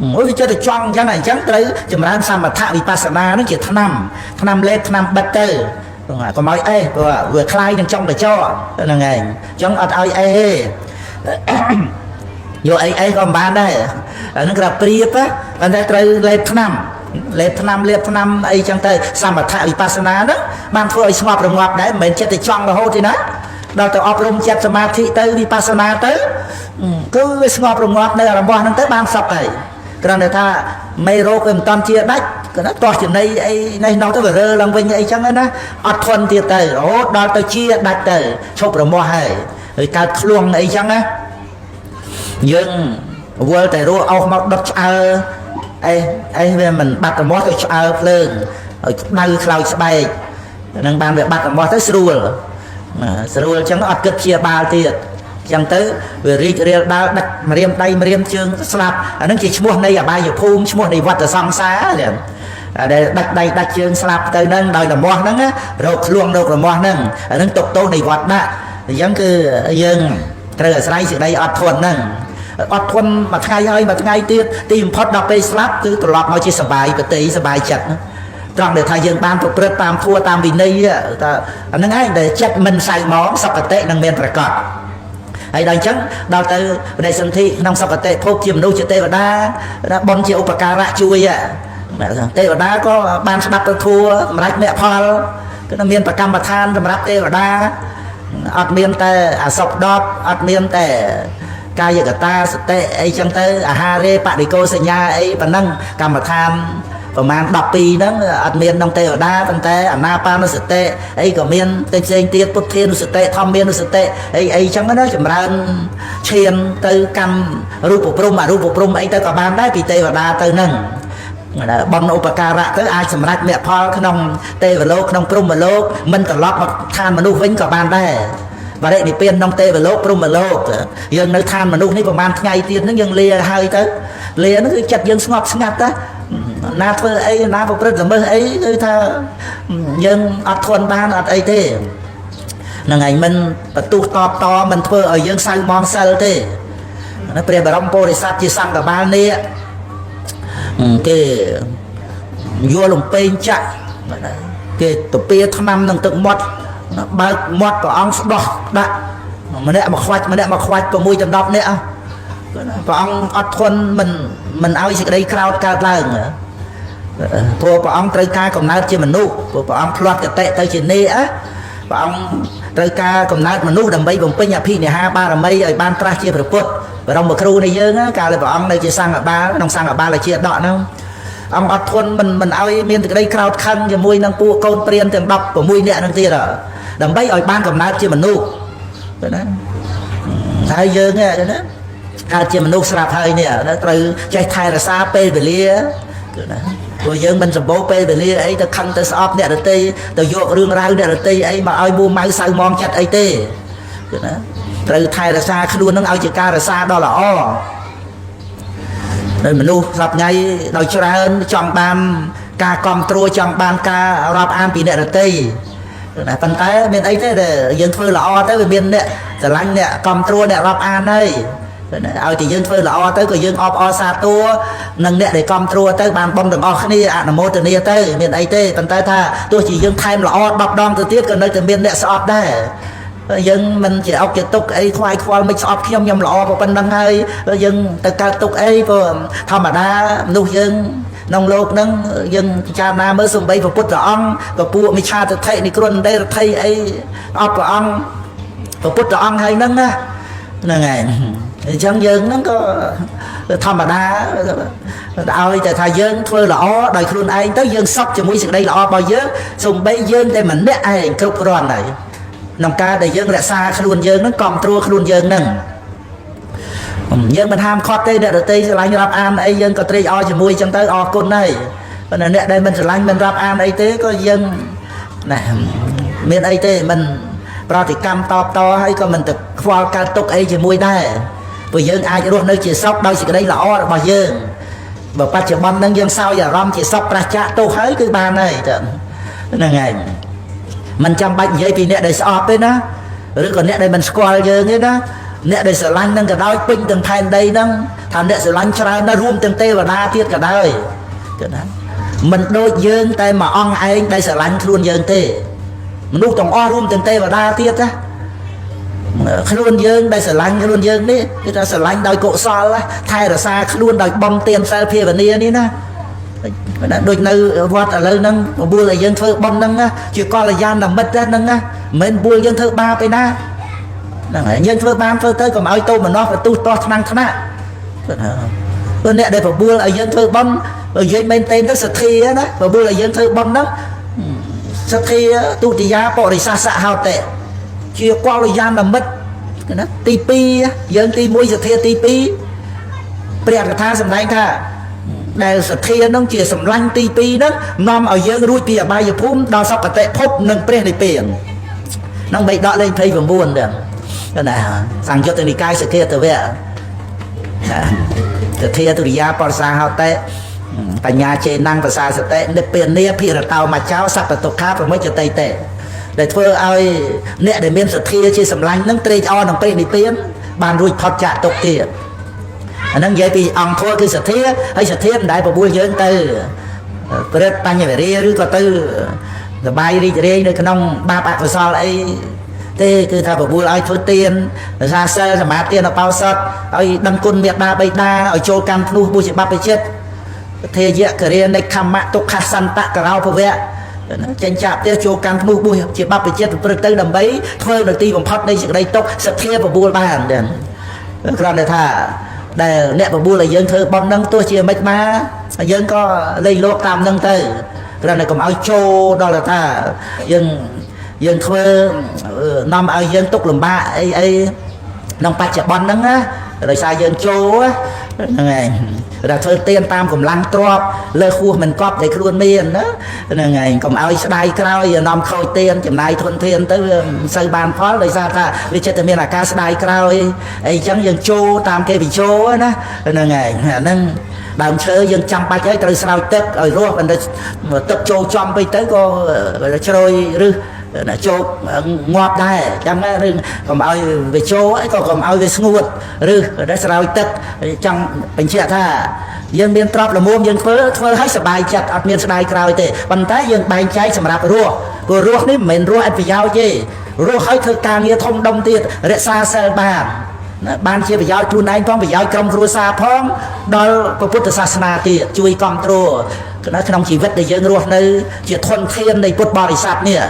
[SPEAKER 1] អូវាចិត្តតែចង់អញ្ចឹងអញ្ចឹងត្រូវចម្រើនសមថវិបស្សនាហ្នឹងជាថ្នាំថ្នាំលេបថ្នាំបិទទៅកុំឲ្យអេព្រោះវាคล้ายនឹងចង់កញ្ចក់ហ្នឹងឯងអញ្ចឹងអត់ឲ្យអេទេយកអីអីក៏មិនបានដែរអាហ្នឹងគេថាព្រៀបប៉ុន្តែត្រូវលេបថ្នាំលេបថ្នាំលេបថ្នាំអីចឹងទៅសមថវិបស្សនាហ្នឹងបានធ្វើឲ្យស្ងប់រងាប់ដែរមិនមែនចិត្តតែចង់រហូតទេណាដល់ទៅអប់រំចិត្តសមាធិទៅវិបស្សនាទៅគឺវាស្ងប់រងាប់នៅរបស់ហ្នឹងទៅបានសុខហើយគ្រាន់តែថាមេរោគវាមិនតាន់ជាដាច់គឺណាតោះចំណីអីនេះនោះទៅវារើឡើងវិញអីចឹងណាអត់ធន់ទៀតទៅរហូតដល់ទៅជាដាច់ទៅឈប់រមាស់ហើយហើយកើតឃ្លួងអីចឹងណាយើងវល់តែរស់អស់មកដុតឆ្អើអេអេវាមិនបាត់រមាស់ទៅឆ្អើភ្លើងឲ្យក្តៅខ្លោចស្បែកនឹងបានវាបាត់រមាស់ទៅស្រួលស្រួលចឹងអត់គិតព្យាបាលទៀតចឹងទៅវារីករាលដាលដាច់ម្រាមដៃម្រាមជើងស្លាប់អានឹងជាឈ្មោះនៃអបាយភូមិឈ្មោះនៃវត្តសង្សារដែលដាច់ដៃដាច់ជើងស្លាប់ទៅនឹងដោយរមាស់ហ្នឹងរោគឃ្លួងរោគរមាស់ហ្នឹងអានឹងຕົកទោសនៃវត្តដាក់អញ្ចឹងគឺយើងត្រូវអាស្រ័យសេចក្តីអត់ធន់ហ្នឹងអត់ធន់មួយថ្ងៃហើយមួយថ្ងៃទៀតទីបំផុតដល់ពេលស្លាប់គឺត្រឡប់មកជាសបាយប្រតិសបាយចិត្តត្រង់ដែលថាយើងបានប្រព្រឹត្តតាមធម៌តាមវិន័យថាអាហ្នឹងឯងដែលចិត្តមិនសៅមងសុគតិនឹងមានប្រកបហើយដល់អញ្ចឹងដល់ទៅបដិសន្ធិក្នុងសុគតិភពជាមនុស្សជាទេវតាបុណ្យជាឧបការៈជួយទេវតាក៏បានស្ដាប់ទៅធัวសម្រាប់មគ្គផលគឺមានប្រកម្មដ្ឋានសម្រាប់ទេវតាអត់មានតែអសព10អត់មានតែកាយកតាសតិអីចឹងទៅអាហារេបដិកោសញ្ញាអីប៉ុណ្ណឹងកម្មដ្ឋានប្រមាណ12ហ្នឹងអត់មានក្នុងទេវតាប៉ុន្តែអាណាបានុសតិអីក៏មានផ្សេងទៀតពុទ្ធានុសតិធម្មានុសតិអីអីចឹងណាចម្រើនឈានទៅកម្មរូបព្រំអរូបព្រំអីទៅក៏បានដែរពីទេវតាទៅហ្នឹងបុណ្យឧបការៈទៅអាចសម្រេចមគ្គផលក្នុងទេវលោកក្នុងព្រហ្មលោកមិនត្រឡប់មកឋានមនុស្សវិញក៏បានដែរបរិនិព្វានក្នុងទេវលោកព្រហ្មលោកយើងនៅឋានមនុស្សនេះប្រហែលថ្ងៃទៀតហ្នឹងយើងលាហើយទៅលាហ្នឹងគឺចិត្តយើងស្ងប់ស្ងាត់ណាធ្វើអីណាប្រព្រឹត្តល្មើសអីគឺថាយើងអត់ធន់បានអត់អីទេហ្នឹងឯងមិនបន្ទុះតបតមិនធ្វើឲ្យយើងសៅមងសិលទេណាព្រះបរមពុរិស័ទជាសង្ឃបាលនេះគេយកលំពេងចាក់គេទៅពៀថ្នាំនឹងទឹកមាត់បើកមាត់ព្រះអង្គស្ដោះដាក់ម្នាក់មកខ្វាច់ម្នាក់មកខ្វាច់6ដណ្ដប់នាក់ព្រះអង្គអត់ធន់មិនឲ្យសេចក្តីក្រោធកើតឡើងព្រោះព្រះអង្គត្រូវការកំណើតជាមនុស្សព្រោះព្រះអង្គផ្លាត់កតិទៅជានេព្រះអង្គត្រូវការកំណើតមនុស្សដើម្បីបំពេញអភិនិហាបារមីឲ្យបានត្រាស់ជាព្រះពុទ្ធបរមគ្រូនៃយើងកាលព្រះអង្គនៅជាសង្ឃបាលក្នុងសង្ឃបាលជាដកហ្នឹងអង្គអត់ធន់មិនឲ្យមានសេចក្តីក្រោធខឹងជាមួយនឹងពួកកូនព្រានទាំង16នាក់ហ្នឹងទៀតដើម្បីឲ្យបានកំណើតជាមនុស្សណាហើយយើងណាកើតជាមនុស្សស្រាប់ហើយនេះត្រូវចេះថែរក្សាពេលវេលាណា ព្រោះយើងមិនសម្បូរពេលវេលាអីទៅខឹងទៅស្អប់អ្នកដទៃទៅយករឿងរ៉ាវអ្នកដទៃអីមកឲ្យមួម៉ៅសៅមងចិត្តអីទេគឺណាត្រូវថែរក្សាខ្លួននឹងឲ្យជាការរក្សាដ៏ល្អនៅមនុស្សសប្ថ្ងៃដោយច្រើនចង់បានការគ្រប់គ្រងចង់បានការរាប់អានពីអ្នកដទៃណាប៉ុន្តែមានអីទេដែលយើងធ្វើល្អទៅវាមានអ្នកស្រឡាញ់អ្នកគ្រប់គ្រងអ្នករាប់អានហើយឲ្យតែយើងធ្វើល្អទៅក៏យើងអបអរសាទរនឹងអ្នកដែលគ្រប់គ្រងទៅបានបុណ្យទាំងអស់គ្នាអនុមោទនាទៅមានអីទេប៉ុន្តែថាទោះជាយើងថែមល្អ10ដងទៅទៀតក៏នៅតែមានអ្នកស្អប់ដែរយើងមិនជាអុកជាទុកអីខ្វាយខ្វល់មិនស្អប់ខ្ញុំខ្ញុំល្អប៉ុណ្្នឹងហើយយើងទៅកើតទុកអីព្រោះធម្មតាមនុស្សយើងក្នុងលោកហ្នឹងយើងពិចារណាមើលសំបីព្រះពុទ្ធអង្គក៏ពួកមិឆាទិដ្ឋិនិគ្រន្តីរដ្ឋីអីអត់ព្រះអង្គព្រះពុទ្ធអង្គហើយហ្នឹងណាហ្នឹងហើយអញ្ចឹងយើងហ្នឹងក៏ធម្មតាឲ្យតែថាយើងធ្វើល្អដោយខ្លួនឯងទៅយើងសពជាមួយសេចក្តីល្អរបស់យើងសំបីយើងតែម្នាក់ឯងគ្រប់គ្រាន់ហើយក្នុងការដែលយើងរក្សាខ្លួនយើងហ្នឹងគ្រប់គ្រងខ្លួនយើងហ្នឹងយើងមិនហាមឃាត់ទេអ្នកដទៃស្រឡាញ់រាប់អានអីយើងក៏ត្រេកអរជាមួយអញ្ចឹងទៅអរគុណហើយប៉ុន្តែអ្នកដែលមិនស្រឡាញ់មិនរាប់អានអីទេក៏យើងណាមានអីទេមិនប្រតិកម្មតបតហើយក៏មិនទៅខ្វល់កើតទុកអីជាមួយដែរព្រោះយើងអាចរស់នៅជាសុខដោយសេចក្តីល្អរបស់យើងបើបច្ចុប្បន្នហ្នឹងយើងសោយអារម្មណ៍ជាសុខប្រឆាចទោសហើយគឺបានហើយទៅហ្នឹងហើយមិនចាំបាច់និយាយពីអ្នកដែលស្អប់ទេណាឬក៏អ្នកដែលមិនស្គាល់យើងទេណាអ្នកដែលស្រឡាញ់នឹងក៏ដោយពេញទាំងផែនដីហ្នឹងថាអ្នកស្រឡាញ់ច្រើនណាស់រួមទាំងទេវតាទៀតក៏ដោយគឺណាមិនដូចយើងតែមួយអង្គឯងដែលស្រឡាញ់ខ្លួនយើងទេមនុស្សទាំងអស់រួមទាំងទេវតាទៀតណាខ្លួនយើងដែលស្រឡាញ់ខ្លួនយើងនេះគឺថាស្រឡាញ់ដោយកុសលថែរក្សាខ្លួនដោយបំទានសិលភាវនានេះណាដូចនៅវត្តឥឡូវហ្នឹងបបួលឲ្យយើងធ្វើបុណ្យហ្នឹងជាកល្យាណមិត្តហ្នឹងណាមិនមែនបួលយើងធ្វើបាបឯណាហ្នឹងហើយយើងធ្វើបានធ្វើទៅកុំឲ្យតោមនោះបន្ទុះតោះថ្នាំងថ្នាក់ព្រោះអ្នកដែលបបួលឲ្យយើងធ្វើបុណ្យបើនិយាយមែនទេទៅសទ្ធាណាបបួលឲ្យយើងធ្វើបុណ្យហ្នឹងសទ្ធាទុតិយាបរិសាសហោតិជាកល្យាណមិត្តណាទី2យើងទី1សទ្ធាទី2ព្រះកថាសម្ដែងថាដែលសទ្ធានឹងជាសម្លាញ់ទី2ហ្នឹងនាំឲ្យយើងរួចពីអបាយភូមិដល់សុគតិភពនិងព្រះនិព្វានក្នុងបៃដកលេខ29ដែរណាសង្យុត្តនិកាយសទ្ធាតវៈសទ្ធាទុរិយាបរិសាហោតិបញ្ញាចេនំប្រសាសតិនិព្វានាភិរតោមចោសពតុខាប្រមិចតិតេដែលធ្វើឲ្យអ្នកដែលមានសទ្ធាជាសម្លាញ់នឹងត្រេកអរនឹងព្រះនិព្វានបានរួចផុតចាកទុក្ខទៀតអាហ្នឹងនិយាយពីអង្គធម៌គឺសទ្ធាហើយសទ្ធាមិនដែលបបួលយើងទៅព្រឹត្តបញ្ញវេរាឬក៏ទៅសបាយរីករាយនៅក្នុងបាបអកុសលអីទេគឺថាបបួលឲ្យធ្វើទានរក្សាសិលសមាធិអបោសុតឲ្យដឹងគុណមេត្តាបិតាឲ្យចូលកម្មភ្នោះបុជាបព្វជិតធាយៈករិយានិខមៈទុក្ខសន្តករោភវៈចេញចាក់ផ្ទះចូលកម្មភ្នោះបុជាបព្វជិតប្រព្រឹត្តទៅដើម្បីធ្វើនៅទីបំផុតនៃសេចក្តីទុក្ខសទ្ធាបបួលបានគ្រាន់តែថាដែលអ្នកបបួលឲ្យយើងធ្វើបុណ្យហ្នឹងទោះជាមិនមកយើងក៏លេងលោកតាមហ្នឹងទៅគ្រាន់តែកុំឲ្យចូលដល់ថាយើងធ្វើនាំឲ្យយើងទុកលំបាកអីអីក្នុងបច្ចុប្បន្នហ្នឹងណាដោយសារយើងចូលហ្នឹងឯងតែធ្វើទានតាមកម្លាំងទ្របលើហួសមិនកប់ដែលខ្លួនមានណាហ្នឹងឯងកុំឲ្យស្ដាយក្រោយនាំខូចទានចំណាយធនធានទៅវាមិនសូវបានផលដោយសារថាវាចិត្តតែមានអាការស្ដាយក្រោយអីចឹងយើងចូលតាមគេបញ្ចូលណាហ្នឹងឯងអាហ្នឹងដើមឈើយើងចាំបាច់ហើយត្រូវស្រោចទឹកឲ្យរស់ប៉ុន្តែទឹកចូលចំពេកទៅក៏ជ្រោយឬចូលងាប់ដែរចាំណាឬកុំឲ្យវាចូលអីក៏កុំឲ្យវាស្ងួតឬដែលស្រោចទឹកចង់បញ្ជាក់ថាយើងមានទ្រព្យល្មមយើងធ្វើឲ្យសប្បាយចិត្តអត់មានស្ដាយក្រោយទេប៉ុន្តែយើងបែងចែកសម្រាប់រស់ព្រោះរស់នេះមិនមែនរស់អត់ប្រយោជន៍ទេរស់ឲ្យធ្វើការងារធំដុំទៀតរក្សាសិលបានបានជាប្រយោជន៍ខ្លួនឯងផងប្រយោជន៍ក្រុមគ្រួសារផងដល់ពុទ្ធសាសនាទៀតជួយគ្រប់គ្រងក្នុងជីវិតដែលយើងរស់នៅជាធនធាននៃពុទ្ធបរិស័ទនេះ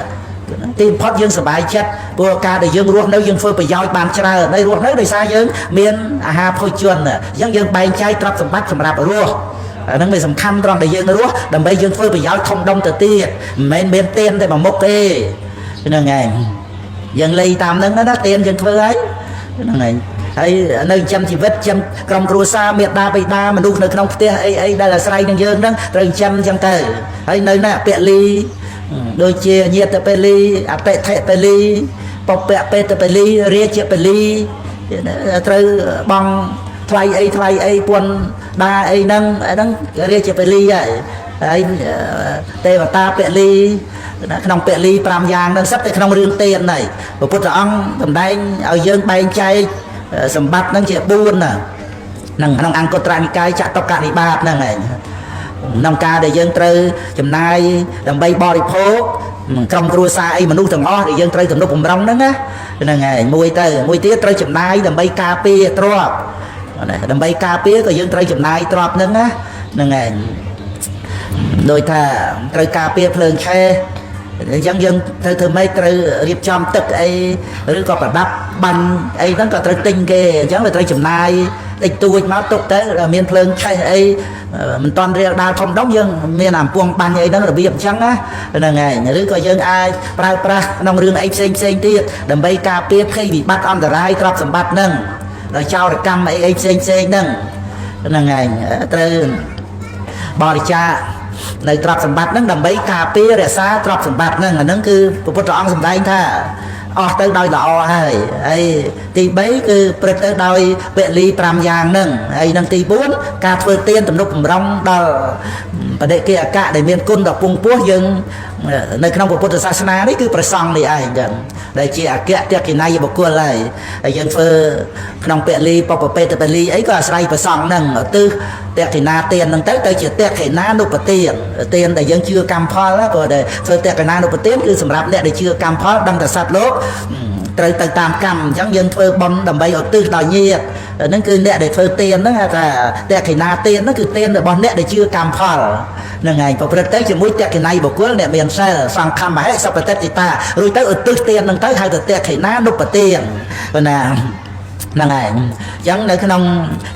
[SPEAKER 1] ទីបំផុតយើងសប្បាយចិត្តព្រោះការដែលយើងរស់នៅយើងធ្វើប្រយោជន៍បានច្រើនហើយរស់នៅដោយសារយើងមានអាហារភោជនអញ្ចឹងយើងបែងចែកទ្រព្យសម្បត្តិសម្រាប់រស់អាហ្នឹងវាសំខាន់ត្រង់ដែលយើងរស់ដើម្បីយើងធ្វើប្រយោជន៍ធំដុំទៅទៀតមិនមែនមានទានតែមួយមុខទេហ្នឹងឯងយើងលៃតាមហ្នឹងណាទានយើងធ្វើហើយហ្នឹងឯង ហើយនៅចិញ្ចឹមជីវិតចិញ្ចឹមក្រុមគ្រួសារមេដាបិតាមនុស្សនៅក្នុងផ្ទះអីអីដែលអាស្រ័យនឹងយើងហ្នឹងត្រូវចិញ្ចឹមអញ្ចឹងទៅហើយនៅណាពលីដូចជាញាតពលីអតិថិពលីពពៈបេតពលីរាជពលីត្រូវបងថ្លៃអីថ្លៃអីពន្ធដាអីហ្នឹងហ្នឹងរាជពលីហើយហើយទេវតាពលីក្នុងពលី5យ៉ាងហ្នឹងសិតតែក្នុងរឿងទានហើយព្រះពុទ្ធអង្គសម្ដែងឲ្យយើងបែងចែកសម្បត្តិហ្នឹងជា4ណានឹងក្នុងអង្គត្រនិកាយចតុកនិបាតហ្នឹងឯងក្នុងការដែលយើងត្រូវចំណាយដើម្បីបរិភោគក្រុមគ្រួសារអីមនុស្សទាំងអស់ដែលយើងត្រូវទំនុកបំរុងហ្នឹងណាហ្នឹងឯងមួយទៅមួយទៀតត្រូវចំណាយដើម្បីការពារទ្រព្យដើម្បីការពារក៏យើងត្រូវចំណាយទ្រព្យហ្នឹងណាហ្នឹងឯងដោយថាត្រូវការពារភ្លើងឆេះអញ្ចឹងយើងត្រូវធ្វើម៉េចត្រូវរៀបចំទឹកអីឬក៏ប្រដាប់បាញ់អីហ្នឹងក៏ត្រូវទិញគេអញ្ចឹងវាត្រូវចំណាយតិចតួចមកទុកទៅមានភ្លើងឆេះអីមិនតាន់រាលដាលធំដុំយើងមានអាពងបាញ់អីហ្នឹងរបៀបអញ្ចឹងណាហ្នឹងឯងឬក៏យើងអាចប្រើប្រាស់ក្នុងរឿងអីផ្សេងផ្សេងទៀតដើម្បីការពារភ័យវិបត្តិអន្តរាយទ្រព្យសម្បត្តិហ្នឹងដោយចោរកម្មអីអីផ្សេងផ្សេងហ្នឹងហ្នឹងឯងត្រូវបរិច្ចាគនៅទ្រព្យសម្បត្តិហ្នឹងដើម្បីការពាររក្សាទ្រព្យសម្បត្តិហ្នឹងអាហ្នឹងគឺព្រះពុទ្ធអង្គសម្ដែងថាអស់ទៅដោយល្អហើយហើយទី3គឺព្រឹកទៅដោយពលី5យ៉ាងហ្នឹងហើយនឹងទី4ការធ្វើទានទំនុកបំរុងដល់បដិកិអកៈដែលមានគុណដ៏ពងពោះយើងនៅក្នុងពុទ្ធសាសនានេះគឺប្រសង់នេះឯងចឹងដែលជាអគ្គតកិន័យបុគ្គលហើយហើយយើងធ្វើក្នុងពលីបពបេតពលីអីក៏អាស្រ័យប្រសង់ហ្នឹងឧទ្ទិសតកិណាទានហ្នឹងទៅទៅជាតកិណានុបទានទានដែលយើងជឿកម្មផលព្រោះដែលធ្វើតកិណានុបទានគឺសម្រាប់អ្នកដែលជឿកម្មផលដឹងតែសត្វលោកត្រូវទៅតាមកម្មអញ្ចឹងយើងធ្វើបុណ្យដើម្បីឧទ្ទិសដល់ញាតិហ្នឹងគឺអ្នកដែលធ្វើទានហ្នឹងហៅថាតកិណាទានហ្នឹងគឺទានរបស់អ្នកដែលជឿកម្មផលហ្នឹងឯងប្រព្រឹត្តទៅជាមួយតកិន័យបុគ្គលអ្នកមានសិលសង្ឃមហិសពតិតារួចទៅឧទ្ទិសទានហ្នឹងទៅហៅថាតកិណានុបទានប៉ុណ្ណាហ្នឹងឯងអញ្ចឹងនៅក្នុង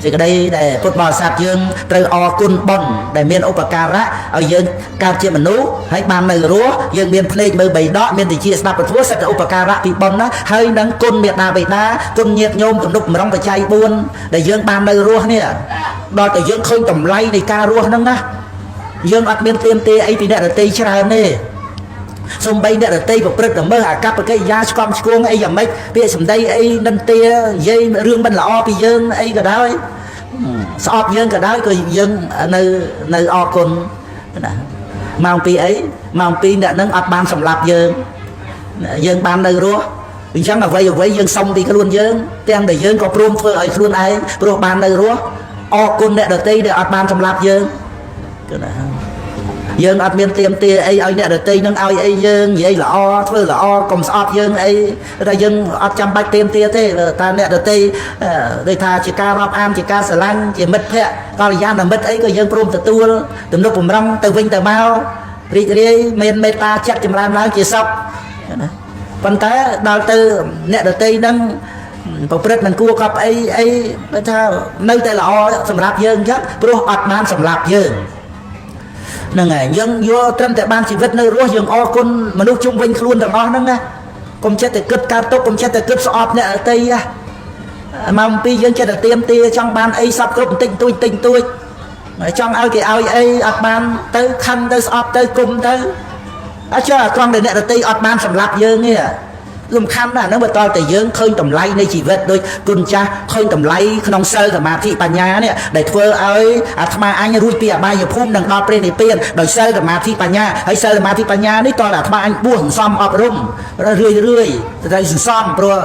[SPEAKER 1] សេចក្តីដែលពុទ្ធបរិស័ទយើងត្រូវអរគុណបុណ្យដែលមានឧបការៈឲ្យយើងកើតជាមនុស្សហើយបាននៅរស់យើងមានភ្នែកមើលបីដកមានតិចស្ដាប់ពធសិទ្ធិឧបការៈពីបុណ្យណាហើយនឹងគុណមេដាបិតាគុណញាតិញោមទំនុកបំរុងបច្ច័យ4ដែលយើងបាននៅរស់នេះដល់តែយើងឃើញតម្លៃនៃការរស់ហ្នឹងណាយើងអត់មានទៀមទាអីពីអ្នកដទៃច្រើនទេសំបីអ្នកដតីប្រព្រឹត្តល្មើសអាកប្បកិរិយាឆ្កំឆ្គងអីយ៉ាងម៉េចពាក្យសម្ដីអីនិន្ទានិយាយរឿងមិនល្អពីយើងអីក៏ដោយស្អប់យើងក៏ដោយក៏យើងនៅអរគុណណាម៉ោង2អីម៉ោង2អ្នកនឹងអត់បានសម្លាប់យើងយើងបាននៅរស់អញ្ចឹងអ្វីអ្វីយើងសុំពីខ្លួនយើងទាំងដែលយើងក៏ព្រមធ្វើឲ្យខ្លួនឯងព្រោះបាននៅរស់អរគុណអ្នកដតីដែលអត់បានសម្លាប់យើងគឺណាយើងអត់មានទៀមទាអីឲ្យអ្នកដទៃនឹងឲ្យអីយើងនិយាយល្អធ្វើល្អកុំស្អប់យើងអីតែយើងអត់ចាំបាច់ទៀមទាទេតែអ្នកដទៃដូចថាជាការរាប់អានជាការស្រឡាញ់ជាមិត្តភក្តិកល្យាណមិត្តអីក៏យើងព្រមទទួលទំនុកបំរុងទៅវិញទៅមករីករាយមានមេត្តាចិត្តចម្រើនឡើងជាសុខណាប៉ុន្តែដល់ទៅអ្នកដទៃនឹងប្រព្រឹត្តមិនគួរកប់អីអីថានៅតែល្អសម្រាប់យើងអញ្ចឹងព្រោះអត់បានសម្រាប់យើងហ្នឹងហើយយើងយកត្រឹមតែបានជីវិតនៅរស់យើងអរគុណមនុស្សជុំវិញខ្លួនទាំងអស់ហ្នឹងណាកុំចិត្តតែគិតកើតទុកកុំចិត្តតែគិតស្អប់អ្នកដទៃណាម៉ោង2យើងចិត្តតែទៀមទាចង់បានអីសពគ្រប់បន្តិចបន្តួចបន្តិចបន្តួចចង់ឲ្យគេឲ្យអីអត់បានទៅខឹងទៅស្អប់ទៅគុំទៅអត់ចុះអាត្រង់ដែលអ្នកដទៃអត់បានសម្លាប់យើងនេះសំខាន់ណាស់ហ្នឹងបើតតែយើងឃើញតម្លៃនៃជីវិតដូចគុណចាស់ឃើញតម្លៃក្នុងសិលសមាធិបញ្ញានេះដែលធ្វើឲ្យអាត្មាអញរួចពីអបាយភូមិនិងដល់ព្រះនិព្វានដោយសិលសមាធិបញ្ញាហើយសិលសមាធិបញ្ញានេះតតែអាត្មាអញបួសសន្សំអប់រំរឿយរឿយតែសន្សំព្រោះ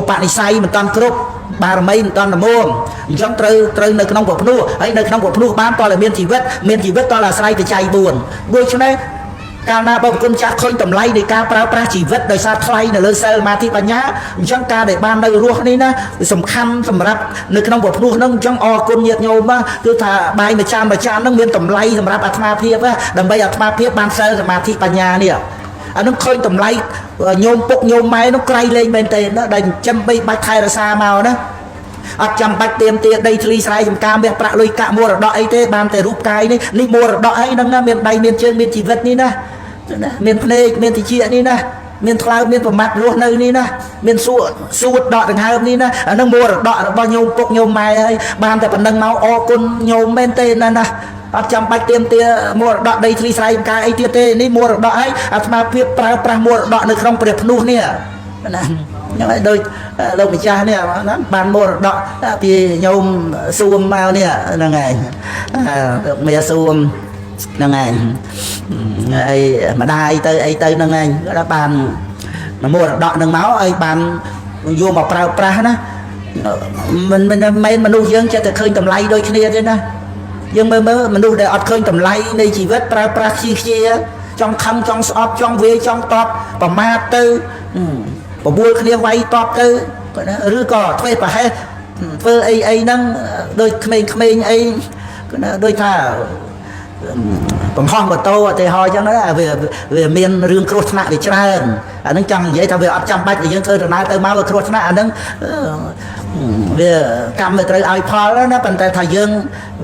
[SPEAKER 1] ឧបនិស្ស័យមិនតាន់គ្រប់បារមីមិនតាន់ល្មមអញ្ចឹងត្រូវនៅក្នុងពភ្នោះហើយនៅក្នុងពភ្នោះបានតតែមានជីវិតមានជីវិតតតែអាស្រ័យបច្ច័យ4ដូច្នេះកាលណាបើគុណចាស់ឃើញតម្លៃនៃការប្រើប្រាស់ជីវិតដោយសារថ្លៃនៅលើសិលសមាធិបញ្ញាអញ្ចឹងការដែលបាននៅរស់នេះណាសំខាន់សម្រាប់នៅក្នុងពភ្នោះហ្នឹងអញ្ចឹងអរគុណញាតិញោមគឺថាបាយមួយចានមួយចានហ្នឹងមានតម្លៃសម្រាប់អាត្មាភាពដើម្បីអាត្មាភាពបានសិលសមាធិបញ្ញានេះអានោះឃើញតម្លៃញោមពុកញោមម៉ែនោះក្រៃលែងមែនទេណាដែលចិញ្ចឹមបីបាច់ថែរក្សាមកណាអត់ចាំបាច់ទៀមទាដីធ្លីស្រែចម្ការមាសប្រាក់លុយកាក់មរតកអីទេបានតែរូបកាយនេះនេះមរតកអីហ្នឹងណាមានដៃមានជើងមានជីវិតនេះណាមានភ្នែកមានតិចនេះណា មានថ្លើមមានប្រមាត់រស់នៅនេះណាមានសួតសួតដកដង្ហើមនេះណាអានឹងមរតករបស់ញោមពុកញោមម៉ែហើយបានតែប៉ុណ្្នឹងមកអរគុណញោមមែនទេណាណាអត់ចាំបាច់ទៀមទាមរតកដីធ្លីស្រែចម្ការអីទៀតទេនេះមរតកហើយអាត្មាភាពប្រើប្រាស់មរតកនៅក្នុងព្រះភ្នោះនេះណាហ្នឹងហើយដូចលោកម្ចាស់នេះណាបានមរតកពីញោមសួមមកនេះហ្នឹងហើយលោកមាសួមហ្នឹងហើយអីម្ដាយទៅអីទៅហ្នឹងហើយគាត់បានមរតកហ្នឹងមកឲ្យបានយកមកប្រើប្រាស់ណាមិនមិនមែនមនុស្សយើងចិត្តតែឃើញតម្លៃដូចគ្នាទេណាយើងមើលមើលមនុស្សដែលអត់ឃើញតម្លៃនៃជីវិតប្រើប្រាស់ខ្ជិះខ្ជាចង់ខឹងចង់ស្អប់ចង់វាយចង់តបប្រមាថទៅបបួលគ្នាវាយតបទៅឬក៏ធ្វើប្រហែសធ្វើអីអីហ្នឹងដូចក្មេងៗអីដូចថាកំហុសម៉ូតូឧទាហរណ៍អញ្ចឹងណាវាវាមានរឿងគ្រោះថ្នាក់វាច្រើនអាហ្នឹងចង់និយាយថាវាអត់ចាំបាច់ដែលយើងធ្វើដំណើរទៅមកវាគ្រោះថ្នាក់អាហ្នឹងវាកម្មវាត្រូវឲ្យផលណាប៉ុន្តែថាយើង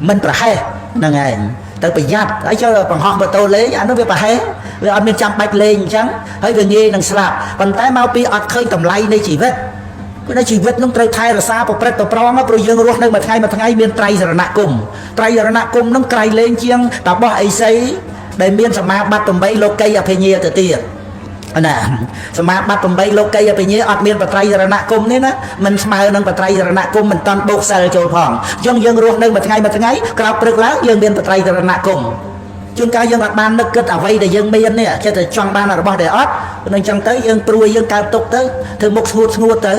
[SPEAKER 1] មិនប្រហែសហ្នឹងឯងទៅប្រយ័ត្នហើយចូលបង្ហោះម៉ូតូលេងអានោះវាប្រហែសវាអត់មានចាំបាច់លេងអញ្ចឹងហើយវាងាយនឹងស្លាប់ប៉ុន្តែមកពីអត់ឃើញតម្លៃនៃជីវិតព្រោះជីវិតនឹងត្រូវថែរក្សាប្រព្រឹត្តប្រប្រងព្រោះយើងរស់នៅមួយថ្ងៃមួយថ្ងៃមានត្រៃសរណគមត្រៃសរណគមនឹងក្រៃលែងជាងតបោះអីសីដែលមានសមាបត្តិ8លោកីអភិញ្ញាទៅទៀតណាសមាបត្តិ8លោកីអភិញ្ញាអត់មានបត្រៃសរណគមនេះណាមិនស្មើនឹងបត្រៃសរណគមមិនតាន់បូកសិលចូលផងអញ្ចឹងយើងរស់នៅមួយថ្ងៃមួយថ្ងៃក្រោកព្រឹកឡើងយើងមានបត្រៃសរណគមជួនកាលយើងអត់បាននឹកគិតអ្វីដែលយើងមាននេះចេះតែចង់បានរបស់ដែលអត់នឹងអញ្ចឹងទៅយើងព្រួយយើងកើតទុកទៅធ្វើមុខស្ងួតស្ងួតទៅ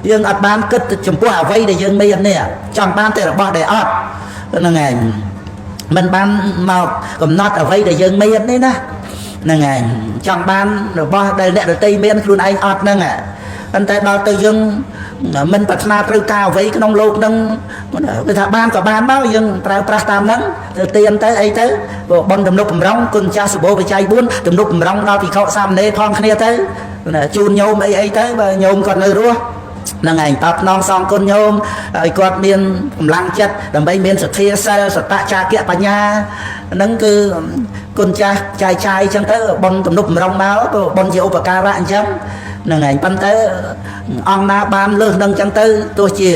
[SPEAKER 1] យើងអត់បានគិតចំពោះអ្វីដែលយើងមាននេះចង់បានតែរបស់ដែលអត់ហ្នឹងឯងមិនបានមកកំណត់អ្វីដែលយើងមាននេះណាហ្នឹងឯងចង់បានរបស់ដែលអ្នកដទៃមានខ្លួនឯងអត់ហ្នឹងប៉ុន្តែដល់ទៅយើងមិនប្រាថ្នាត្រូវការអ្វីក្នុងលោកហ្នឹងគឺថាបានក៏បានមកយើងប្រើប្រាស់តាមហ្នឹងទៅទៀនទៅអីទៅបុណ្យទំនុកបំរុងគុណចាស់សម្បូរបច្ច័យ4ទំនុកបំរុងដល់ភិក្ខុសាមណេរផងគ្នាទៅជូនញោមអីអីទៅបើញោមគាត់នៅរស់ហ្នឹងឯងតបស្នងសងគុណញោមឲ្យគាត់មានកម្លាំងចិត្តដើម្បីមានសទ្ធាសិលសតចាគៈបញ្ញាហ្នឹងគឺគុណចាស់ចាយចាយអញ្ចឹងទៅបុណ្យទំនុកបំរុងមកបុណ្យជាឧបការៈអញ្ចឹងហ្នឹងឯងប៉ុន្តែអង្គណាបានលើសនឹងអញ្ចឹងទៅទោះជា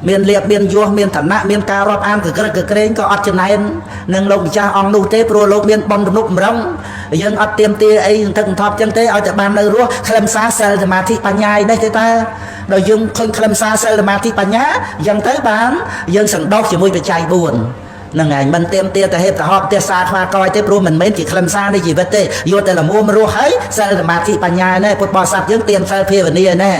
[SPEAKER 1] មានលៀបមានយោះមានឋានៈមានការរាប់អានកក្រឹកកក្រែងក៏អត់ចំណែននឹងលោកម្ចាស់អង្គនោះទេព្រោះលោកមានបុណ្យទំនុកបំរុងយើងអត់ទៀមទាអីសន្ធឹកសន្ធាប់អញ្ចឹងទេឲ្យតែបាននៅរស់ខ្លឹមសារសិលសមាធិបញ្ញាឯនេះទេតើដល់យើងឃើញខ្លឹមសារសិលសមាធិបញ្ញាអញ្ចឹងទៅបានយើងសន្តោសជាមួយបច្ច័យ4ហ្នឹងឯងមិនទៀមទាទៅហេតុទៅហប់ទេសាខ្វាកយទេព្រោះមិនមែនជាខ្លឹមសារនៃជីវិតទេយកតែល្មមរស់ហើយសិលសមាធិបញ្ញាណែពុទ្ធបរិស័ទយើងទៀមសិលភាវនាណែ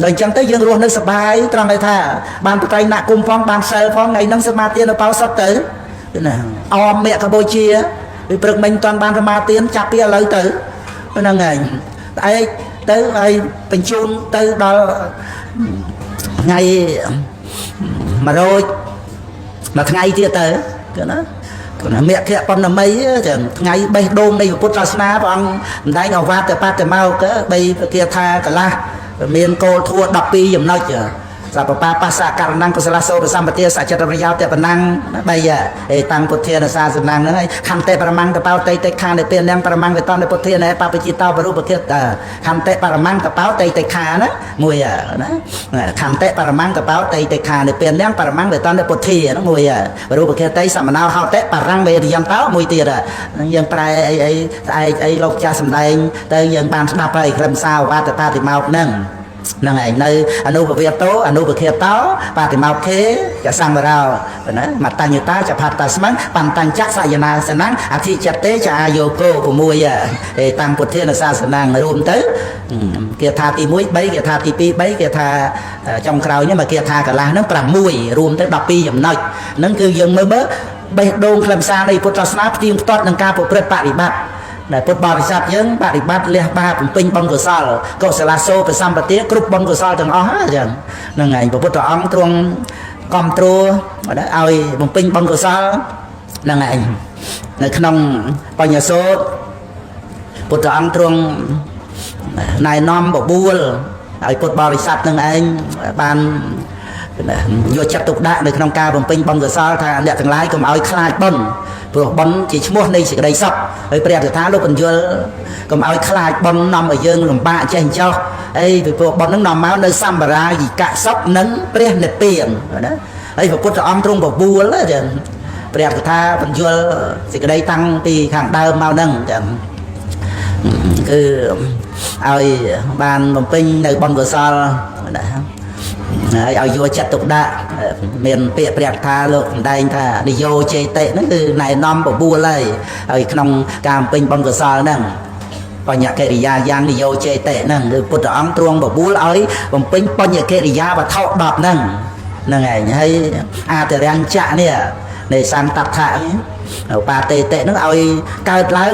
[SPEAKER 1] ដល់អញ្ចឹងទៅយើងរស់នៅសបាយត្រង់ថាបានបត្រៃណគុំផងបានសិលផងថ្ងៃហ្នឹងសមាធិនៅបោសុតទៅណាអមមគ្គបូជាពីព្រឹកមិញមិនតាន់បានសមាធិចាប់ពីឥឡូវទៅហ្នឹងឯងស្អែកទៅឲ្យបញ្ជូនទៅដល់ថ្ងៃ100មួយថ្ងៃទៀតទៅគឺណាគឺណាមគ្គបណ្ឌមីចឹងថ្ងៃបេះដូងនៃពុទ្ធសាសនាព្រះអង្គសម្ដែងអវាទបតិមោក3ពគាថាកលាស់មានគោលធัว12ចំណុចសពបាបស្សករណងកុសលសោសម្បទាសច្ចតប្រយោតបណੰបីអេតាំងពុទ្ធានសាសនំហ្នឹងហើយខន្តិបរមង្គតបោតៃតិខានិទានំបរមង្គវតនពុទ្ធានបបជិតោបរុបកិតខន្តិបរមង្គតបោតៃតិខាណាមួយណាខន្តិបរមង្គតបោតៃតិខានិទានំបរមង្គវតនពុទ្ធាហ្នឹងមួយបរុបកិតៃសមណោហោតិបរੰវេរិយន្តោមួយទៀតហ្នឹងយើងប្រែអីអីស្អែកអីលោកចាស់សំដែងទៅយើងបានស្ដាប់ហើយខ្លឹមសារវត្តបតិមោកហ្នឹងហ្នឹងឯងនៅអនុពវេតោអនុពខេតោបតិមោខេចសង្វរោណាមតញ្ញតាចផតស្មੰបន្តញ្ចសយនាសនំអធិចតេចអាយោគោ6ឯតាំងពុទ្ធានសាសនំរួមទៅគាថាទី1 3គាថាទី2 3គាថាចុងក្រោយនេះមកគាថាកន្លះហ្នឹង6រួមទៅ12ចំណុចហ្នឹងគឺយើងមើលមើលបេះដូងខ្លឹមសារនៃពុទ្ធសាសនាផ្ទៀងផ្ទាត់នឹងការប្រព្រឹត្តបរិបត្តិដែលពុទ្ធបរិស័ទយើងបរិបត្តិលះបាបបំពេញបុណ្យកុសលកុសលសូប្រសម្បទាគ្រប់បុណ្យកុសលទាំងអស់អញ្ចឹងហ្នឹងឯងព្រះពុទ្ធអង្គទ្រង់គ្រប់គ្រងឲ្យបំពេញបុណ្យកុសលហ្នឹងឯងនៅក្នុងបញ្ញសូត្រពុទ្ធអង្គទ្រង់ណែនាំបបួលឲ្យពុទ្ធបរិស័ទនឹងឯងបាន ណាយកចិត្តទុកដាក់នៅក្នុងការបំពេញបុណ្យកុសលថាអ្នកទាំងឡាយកុំឲ្យខ្លាចបុណ្យព្រោះបុណ្យជាឈ្មោះនៃសេចក្តីសុខហើយព្រះកថាលោកបញ្យលកុំឲ្យខ្លាចបុណ្យនាំឲ្យយើងលំបាកចេះចោះអីពីព្រោះបុណ្យហ្នឹងនាំមកនៅសម្បរាយិកសុខនិងព្រះនិព្វានណាហើយព្រះពុទ្ធអង្គទ្រង់បបួលចឹងព្រះកថាបញ្យលសេចក្តីតាំងពីខាងដើមមកហ្នឹងចឹងគឺឲ្យបានបំពេញនៅបុណ្យកុសលណាហើយឲ្យយកចិត្តទុកដាក់មានពាក្យព្រះកថាលោកសម្ដែងថានិយោចេតិហ្នឹងគឺណែនាំបបួលហើយហើយក្នុងការបំពេញបុណ្យកុសលហ្នឹងបញ្ញកិរិយាយ៉ាងនិយោចេតិហ្នឹងគឺពុទ្ធអង្គទ្រង់បបួលឲ្យបំពេញបញ្ញកិរិយាវត្ថុ10ហ្នឹងហ្នឹងឯងហើយអាទរញ្ចៈនេះនៃសង្តដ្ឋៈបាតេតិហ្នឹងឲ្យកើតឡើង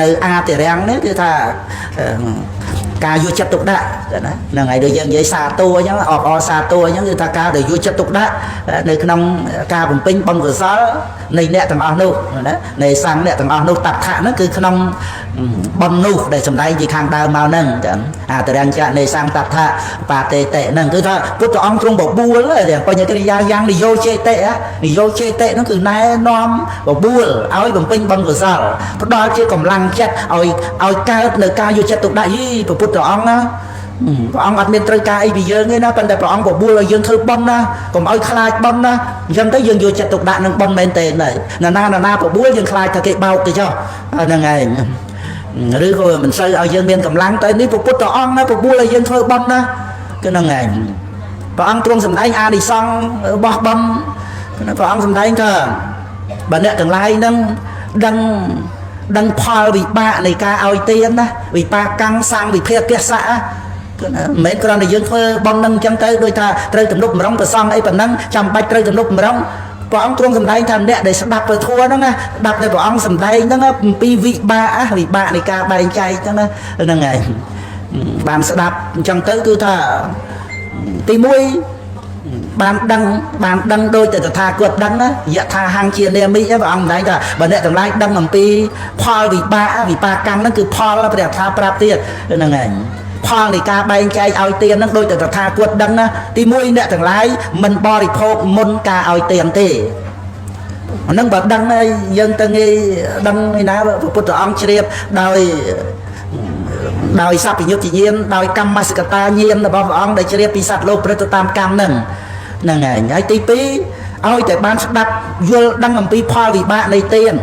[SPEAKER 1] នៅអាទរាំងនេះគឺថាការយកចិត្តទុកដាក់ណាហ្នឹងហើយដូចយើងនិយាយសាទរអញ្ចឹងអបអរសាទរអញ្ចឹងគឺថាការដែលយកចិត្តទុកដាក់នៅក្នុងការបំពេញបុណ្យកុសលនៃអ្នកទាំងអស់នោះណានៃសង្ឃអ្នកទាំងអស់នោះតដ្ឋៈហ្នឹងគឺក្នុងបុណ្យនោះដែលសម្ដែងជាខាងដើមមកហ្នឹងចឹងអាទរាំងចៈនៃសង្ឃតដ្ឋៈបាតេតិហ្នឹងគឺថាពុទ្ធអង្គទ្រង់បបួលបញ្ញកិរិយាយ៉ាងនិយោចេតិនិយោចេតិហ្នឹងគឺណែនាំបបួលឲ្យបំពេញបុណ្យកុសលផ្ដល់ជាកម្លាំងចិត្តឲ្យកើតនៅការយកចិត្តទុកដាក់យីព្រះពុទ្ធអង្គណាព្រះអង្គអត់មានត្រូវការអីពីយើងទេណាប៉ុន្តែព្រះអង្គបបួលឲ្យយើងធ្វើបុណ្យណាកុំឲ្យខ្លាចបុណ្យណាអញ្ចឹងទៅយើងយកចិត្តទុកដាក់នឹងបុណ្យមែនទេណាណាបបួលយើងខ្លាចថាគេបោកទៅចុះហ្នឹងឯងឬក៏មិនសូវឲ្យយើងមានកម្លាំងតែនេះព្រះពុទ្ធអង្គណាបបួលឲ្យយើងធ្វើបុណ្យណាគឺហ្នឹងឯងព្រះអង្គទ្រង់សម្ដែងអានិសង្សរបស់បុណ្យព្រះអង្គសម្ដែងថាបើអ្នកទាំងឡាយហ្នឹងដឹងផលវិបាកនៃការឲ្យទានណាវិបាកកាំងសាំងវិភាគសៈគឺមិនមែនគ្រាន់តែយើងធ្វើបុណ្យនឹងអញ្ចឹងទៅដូចថាត្រូវទំនុកម្រងប្រសងអីប៉ុណ្ណឹងចាំបាច់ត្រូវទំនុកម្រងព្រះអង្គទ្រង់សម្ដែងថាអ្នកដែលស្ដាប់ព្រះធម៌ហ្នឹងណាស្ដាប់តែព្រះអង្គសម្ដែងហ្នឹងអំពីវិបាកវិបាកនៃការបែងចែកហ្នឹងណាហ្នឹងហើយបានស្ដាប់អញ្ចឹងទៅគឺថាទី1បានដឹងដូចតែតថាគតដឹងណាយថាហង្ជានាមិព្រះអង្គសម្ដែងថាបើអ្នកទាំងឡាយដឹងអំពីផលវិបាកវិបាកកម្មហ្នឹងគឺផលព្រះថាប្រាប់ទៀតហ្នឹងឯងផលនៃការបែងចែកឲ្យទានហ្នឹងដូចតែតថាគតដឹងណាទី1អ្នកទាំងឡាយមិនបរិភោគមុនការឲ្យទានទេអាហ្នឹងបើដឹងហើយយើងទៅងាយដឹងឯណាព្រះពុទ្ធអង្គជ្រាបដោយសព្វញ្ញុតញាណដោយកម្មសកតាញាណរបស់ព្រះអង្គដែលជ្រាបពីសត្វលោកព្រឹត្តទៅតាមកម្មហ្នឹងហ្នឹងឯងហើយទី2ឲ្យតែបានស្ដាប់យល់ដឹងអំពីផលវិបាកនៃទាន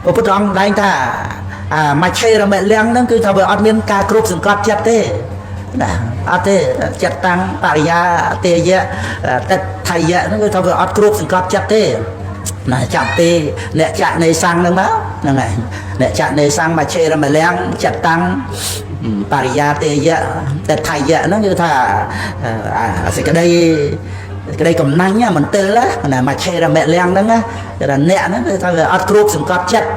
[SPEAKER 1] ព្រះពុទ្ធអង្គសម្ដែងថាអាមច្ឆេរមលៀងហ្នឹងគឺថាវាអត់មានការគ្រប់សង្កត់ចិត្តទេណាអត់ទេចិត្តតាំងបរិយាទេយៈតិថយៈហ្នឹងគឺថាវាអត់គ្រប់សង្កត់ចិត្តទេណាចាប់ពីអ្នកចាក់នៃសង្ឃហ្នឹងមកហ្នឹងហើយអ្នកចាក់នៃសង្ឃមច្ឆេរមលៀងចិត្តតាំងបរិយាទេយៈតិថយៈហ្នឹងគឺថាសេចក្តីកំណាញ់មន្ទិលណាមច្ឆេរមលៀងហ្នឹងគេថាអ្នកហ្នឹងគឺថាវាអត់គ្រប់សង្កត់ចិត្ត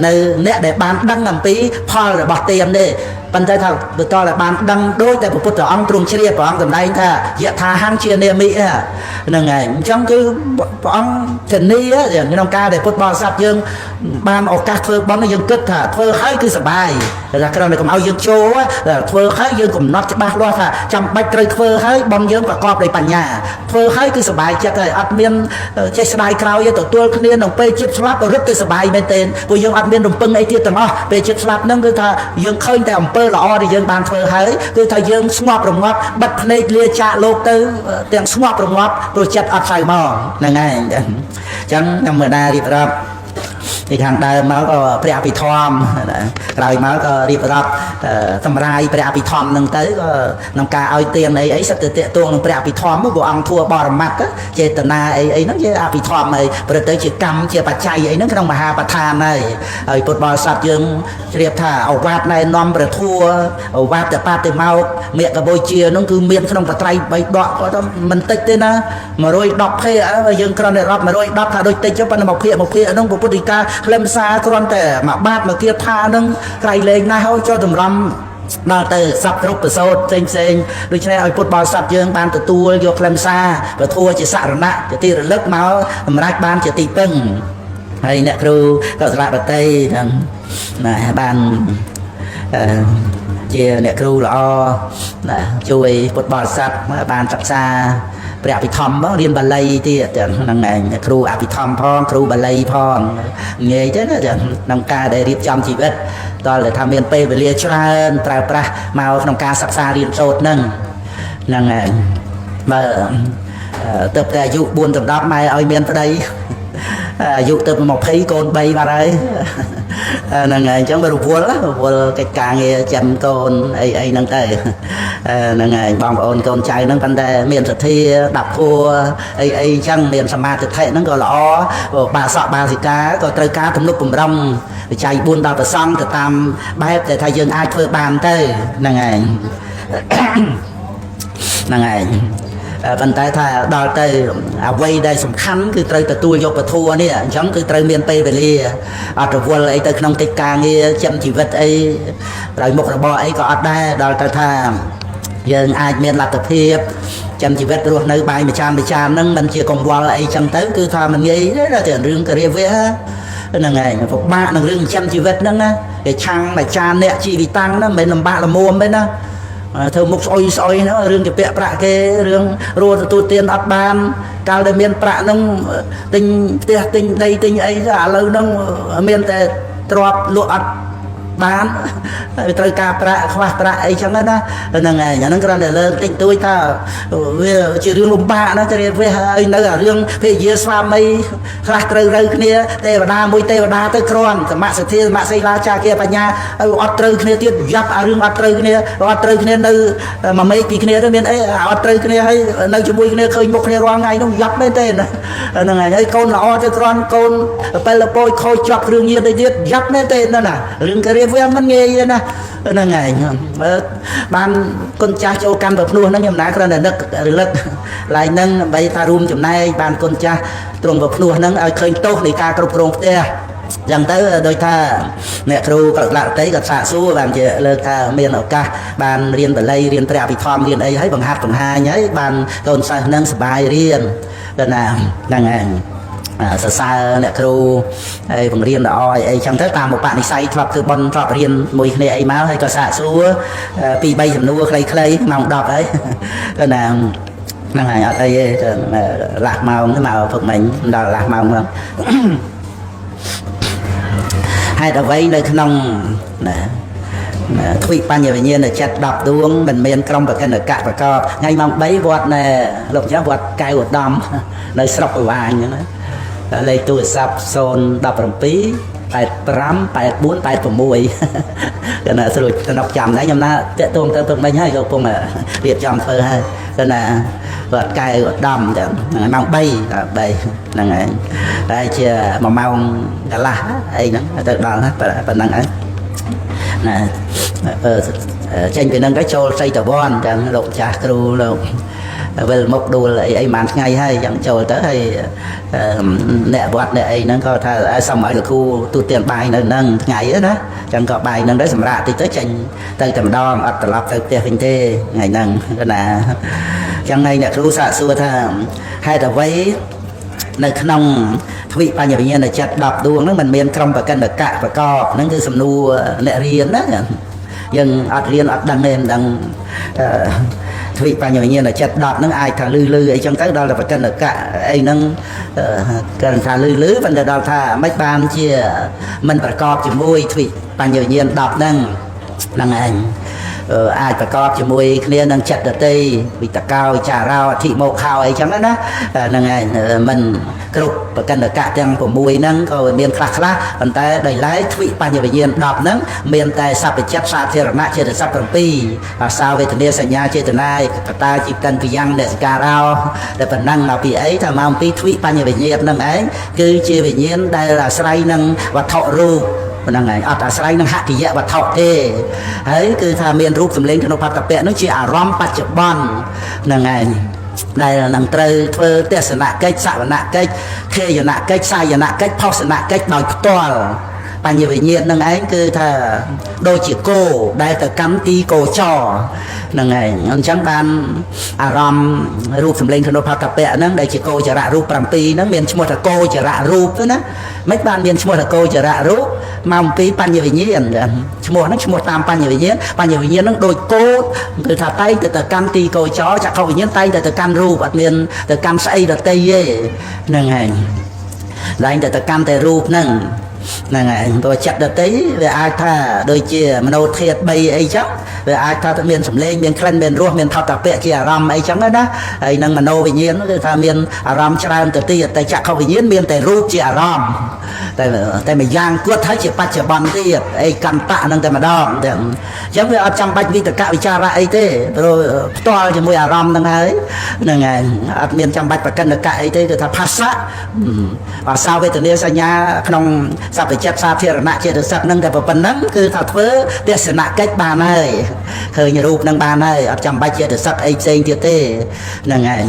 [SPEAKER 1] នៅអ្នកដែលបានដឹងអំពីផលរបស់ទានទេប៉ុន្តែថាបន្តតែបានដឹងដូចតែព្រះពុទ្ធអង្គទ្រង់ជ្រាបព្រះអង្គសម្ដែងថាយថាហង្ជានាមិហ្នឹងឯងអញ្ចឹងគឺព្រះអង្គធានាក្នុងការដែលពុទ្ធបរិស័ទយើងបានឱកាសធ្វើបុណ្យយើងគិតថាធ្វើហើយគឺសប្បាយតែគ្រាន់តែកុំឲ្យយើងចូលធ្វើហើយយើងកំណត់ច្បាស់លាស់ថាចាំបាច់ត្រូវធ្វើហើយបុណ្យយើងប្រកបដោយបញ្ញាធ្វើហើយគឺសប្បាយចិត្តហើយអត់មានចេះស្ដាយក្រោយទេទទួលគ្នាក្នុងពេលជិតស្លាប់រឹតទៅសប្បាយមែនទែនព្រោះយើងអត់មានរំពឹងអីទៀតទាំងអស់ពេលជិតស្លាប់ហ្នឹងគឺថាយើងឃើញតែអំពើល្អដែលយើងបានធ្វើហើយគឺថាយើងស្ងប់រងាប់បិទភ្នែកលាចាកលោកទៅទាំងស្ងប់រងាប់ព្រោះចិត្តអត់សៅមកហ្នឹងឯងអញ្ចឹងខ្ញុំមិនដែររៀបរាប់ពីខាងដើមមកក៏ព្រះអភិធម្មក្រោយមកក៏រៀបរាប់សម្រាយព្រះអភិធម្មនឹងទៅក៏ក្នុងការឲ្យទានអីអីសិតទៅតាកតួងនឹងព្រះអភិធម្មព្រោះអង្គធัวបរមត្តចេតនាអីអីហ្នឹងជាអភិធម្មហើយព្រោះទៅជាកម្មជាបច្ច័យអីហ្នឹងក្នុងមហាប្រធានហើយហើយពុទ្ធបរិស័ទយើងជ្រាបថាឱវាទណែនាំព្រះធัวឱវាទបតិមោកមគ្គបូជាហ្នឹងគឺមានក្នុងបត្រៃបីដកក៏មិនតិចទេណា110ភាគយើងគ្រាន់តែរាប់110ថាដូចតិចចុះប៉ុន្តែមួយភាគហ្នឹងពុទ្ធិកាខ្លឹមសារគ្រាន់តែមួយបាតមួយគាថានឹងក្រៃលែងណាស់ហើយចុះតម្រាំដល់ទៅសពគ្រប់ប្រសូតផ្សេងផ្សេងដូច្នេះឲ្យពុទ្ធបរិស័ទយើងបានទទួលយកខ្លឹមសារព្រះធម៌ជាសរណៈជាទីរលឹកមកសម្រាប់បានជាទីពឹងហើយអ្នកគ្រូកុសលបតីហ្នឹងណាបាន ជាអ្នកគ្រូល្អណាជួយពុទ្ធបរិស័ទបានសិក្សាព្រះអភិធម្មផងរៀនបាលីទៀតហ្នឹងឯងគ្រូអភិធម្មផងគ្រូបាលីផងងាយទេណាក្នុងការដែលរៀបចំជីវិតតើថាមានពេលវេលាច្រើនប្រើប្រាស់មកក្នុងការសិក្សារៀនសូត្រហ្នឹងហ្នឹងឯងបើទៅតែអាយុ4ដល់10ម៉ែឲ្យមានប្តីអាយុទៅ20កូន3បាត់ហើយហ្នឹងហើយអញ្ចឹងវារវល់រវល់កិច្ចការងារចាំកូនអីអីហ្នឹងទៅហ្នឹងហើយបងប្អូនកូនចៅហ្នឹងប៉ុន្តែមានសទ្ធាដាប់ធัวអីអីអញ្ចឹងមានសមាធិហ្នឹងក៏ល្អបាសកបាសិកាក៏ត្រូវការទំនុកបំរុងវិច័យ4ដល់ប្រសង់ទៅតាមបែបដែលថាយើងអាចធ្វើបានទៅហ្នឹងហើយហ្នឹងហើយប៉ុន្តែថាដល់ទៅអ្វីដែលសំខាន់គឺត្រូវទទួលយកពធនេះអញ្ចឹងគឺត្រូវមានពេលវេលាអត់រវល់អីទៅក្នុងកិច្ចការងារចិញ្ចឹមជីវិតអីដោយមុខរបរអីក៏អត់ដែរដល់ទៅថាយើងអាចមានលទ្ធភាពចិញ្ចឹមជីវិតរស់នៅបាយមួយចានមួយចានហ្នឹងមិនជាកង្វល់អីចឹងទៅគឺថាមិនងាយទេណារឿងការៀវៈហ្នឹងឯងពិបាកនឹងរឿងចិញ្ចឹមជីវិតហ្នឹងណាគេឆាំងមួយចានអ្នកជីវិតាំងហ្នឹងមិនលំបាកល្មមទេណាធ្វើមុខស្អុយស្អុយហ្នឹងរឿងជាពាក់ប្រាក់គេរឿងរស់ទទួលទានអត់បានកាលដែលមានប្រាក់ហ្នឹងទិញផ្ទះទិញដីទិញអីទៅឥឡូវហ្នឹងមានតែទ្រព្យលក់អត់បានវាត្រូវការប្រាក់ខ្វះប្រាក់អីចឹងណាហ្នឹងឯងអាហ្នឹងគ្រាន់តែលើកតិចតួចថាវាជារឿងលំបាកណាទៅវាហើយនៅអារឿងភរិយាស្វាមីខ្លះត្រូវរូវគ្នាទេវតាមួយទេវតាទៅគ្រាន់សមសទ្ធាសមសីលាចាគាបញ្ញាអត់ត្រូវគ្នាទៀតយ៉ាប់អារឿងអត់ត្រូវគ្នាអត់ត្រូវគ្នានៅមួយមេឃពីគ្នាទៅមានអីអត់ត្រូវគ្នាហើយនៅជាមួយគ្នាឃើញមុខគ្នារាល់ថ្ងៃនោះយ៉ាប់មែនទេហ្នឹងហើយហើយកូនល្អទៅគ្រាន់កូនពេលលពោចខូចជាប់គ្រឿងញៀនទៅទៀតយ៉ាប់មែនទេណារឿងការៀវាមិនងាយទេណាហ្នឹងឯងបានគុណចាស់ចូលកាន់ប្រភ្នោះហ្នឹងខ្ញុំណាគ្រាន់តែនឹករលឹកឡើងហ្នឹងដើម្បីថារួមចំណែកបានគុណចាស់ទ្រង់ប្រភ្នោះហ្នឹងឲ្យឃើញទោសនៃការគ្រប់គ្រងផ្ទះចឹងទៅដោយថាអ្នកគ្រូកលៈតីក៏សាកសួរបានជាលើកថាមានឱកាសបានរៀនបាលីរៀនព្រះអភិធម្មរៀនអីហើយបង្ហាត់បង្ហាញហើយបានកូនសិស្សហ្នឹងសប្បាយរៀនដល់ណាហ្នឹងឯងសរសើរអ្នកគ្រូហើយបង្រៀនល្អអីចឹងទៅតាមឧបនិស្ស័យធ្លាប់ធ្វើបុណ្យធ្លាប់រៀនមួយគ្នាអីមកហើយក៏សាកសួរ2 3ចំនួនខ្លីៗម៉ោង10ហើយទៅណាហ្នឹងហើយអត់អីទេលាស់ម៉ោងទៅមកព្រឹកមិញដល់លាស់ម៉ោងហ្នឹងហេតុអ្វីនៅក្នុងណាទ្វិបញ្ញវិញ្ញាណចិត្ត10ដួងមិនមានក្រុមប្រកិនកៈប្រកបថ្ងៃម៉ោង3វត្តណែលោកចាស់វត្តកែវឧត្តមនៅស្រុកអវាញហ្នឹងណាលេខទូរស័ព្ទ017 85 84 86កណាស្រួចតំណប់ចាំដែរខ្ញុំណាតាក់ទងទៅព្រឹកមិញហើយក៏កំពុងរៀបចំធ្វើហើយកណាវត្តកែវឧត្តមចឹងម៉ោង3 3ហ្នឹងហើយតែជា1ម៉ោងកន្លះអីហ្នឹងទៅដល់ប៉ុណ្ណឹងហើយណាចេញពីហ្នឹងទៅចូលសីតវ័នចឹងលោកចាស់គ្រូលោកវិលមុខដួលអីអីមួយថ្ងៃហើយចឹងចូលទៅហើយអ្នកវត្តអ្នកអីហ្នឹងក៏ថាសុំឲ្យលោកគ្រូទូទានបាយនៅហ្នឹងថ្ងៃណាចឹងក៏បាយហ្នឹងទៅសម្រាប់តិចទៅចេញទៅតែម្ដងអត់ត្រឡប់ទៅផ្ទះវិញទេថ្ងៃហ្នឹងណាចឹងហើយអ្នកគ្រូសាកសួរថាហេតុអ្វីនៅក្នុងទ្វិបញ្ញវិញ្ញាណចិត្ត10ដួងហ្នឹងมันមានក្រុមប្រកិនកៈប្រកបហ្នឹងគឺសំណួរអ្នករៀនណាយើងអត់រៀនអត់ដឹងទេមិនដឹងទ្វិបញ្ញវិញ្ញាណចិត្ត10ហ្នឹងអាចថាលឺលឺអីចឹងទៅដល់តែប្រកិនកៈអីហ្នឹងគេថាលឺលឺប៉ុន្តែដល់ថាមិនបានជាមិនប្រកបជាមួយទ្វិបញ្ញវិញ្ញាណ10ហ្នឹងហ្នឹងឯងអាចប្រកបជាមួយគ្នានឹងចិត្តតីវិតកោចារោអធិមោខោអីចឹងណាហ្នឹងឯងមិនគ្រប់ប្រកិនកៈទាំង6ហ្នឹងក៏មានខ្លះខ្លះប៉ុន្តែដោយឡែកទ្វិបញ្ញវិញ្ញាណ10ហ្នឹងមានតែសព្វចិត្តសាធារណៈចេតសិក7ភាសាវេទនាសញ្ញាចេតនាឯកតាជីវិតវិយ៉ាងអ្នកសការោតែប៉ុណ្ណឹងមកពីអីថាមកពីទ្វិបញ្ញវិញ្ញាណហ្នឹងឯងគឺជាវិញ្ញាណដែលអាស្រ័យនឹងវត្ថុរូបហ្នឹងឯងអត់អាស្រ័យនឹងហកិយវត្ថុទេហើយគឺថាមានរូបសម្លេងក្នុងផតពៈនោះជាអារម្មណ៍បច្ចុប្បន្នហ្នឹងឯងដែលនឹងត្រូវធ្វើទស្សនកិច្ចសវនកិច្ចខេយនកិច្ចសាយនកិច្ចផុសនកិច្ចដោយផ្ទាល់ បញ្ញវិញ្ញាណនឹងឯងគឺថាដូចជាគោដែលទៅកម្មទីគោចរហ្នឹងឯងអញ្ចឹងបានអារម្មណ៍រូបសម្លេងក្នុងផតពៈហ្នឹងដែលជាគោចរៈរូប7ហ្នឹងមានឈ្មោះថាគោចរៈរូបទៅណាមិនបានមានឈ្មោះថាគោចរៈរូបមកអំពីបញ្ញវិញ្ញាណឈ្មោះហ្នឹងឈ្មោះតាមបញ្ញវិញ្ញាណបញ្ញវិញ្ញាណហ្នឹងដូចគោគឺថាតែងទៅទៅកម្មទីគោចរចក្ខុវិញ្ញាណតែងតែទៅកម្មរូបអត់មានទៅកម្មស្អីដតីទេហ្នឹងឯងឡើងតែទៅកម្មតែរូបហ្នឹងហ្នឹងហើយព្រោះចិត្តដតីវាអាចថាដូចជាមโนធាតុ3អីចឹងវាអាចថាមានសម្លេងមានក្លិនមានរសមានថតពៈជាអារម្មណ៍អីចឹងណាហើយនឹងមโนវិញ្ញាណគឺថាមានអារម្មណ៍ច្រើនទៅទៀតតែចក្ខុវិញ្ញាណមានតែរូបជាអារម្មណ៍តែតែមួយយ៉ាងគាត់ហើយជាបច្ចុប្បន្នទៀតអីកន្តៈហ្នឹងតែម្ដងតែអញ្ចឹងវាអត់ចាំបាច់វិតកវិចារៈអីទេព្រោះផ្ទាល់ជាមួយអារម្មណ៍ហ្នឹងហើយហ្នឹងហើយអត់មានចាំបាច់ប្រកិនកៈអីទេគឺថាភាសាភាសាវេទនាសញ្ញាក្នុងសព្វចិត្តសាធារណៈចេតសិកហ្នឹងតែប៉ុណ្ណឹងគឺថាធ្វើទស្សនកិច្ចបានហើយឃើញរូបហ្នឹងបានហើយអត់ចាំបាច់ចេតសិកអីផ្សេងទៀតទេហ្នឹងហើយ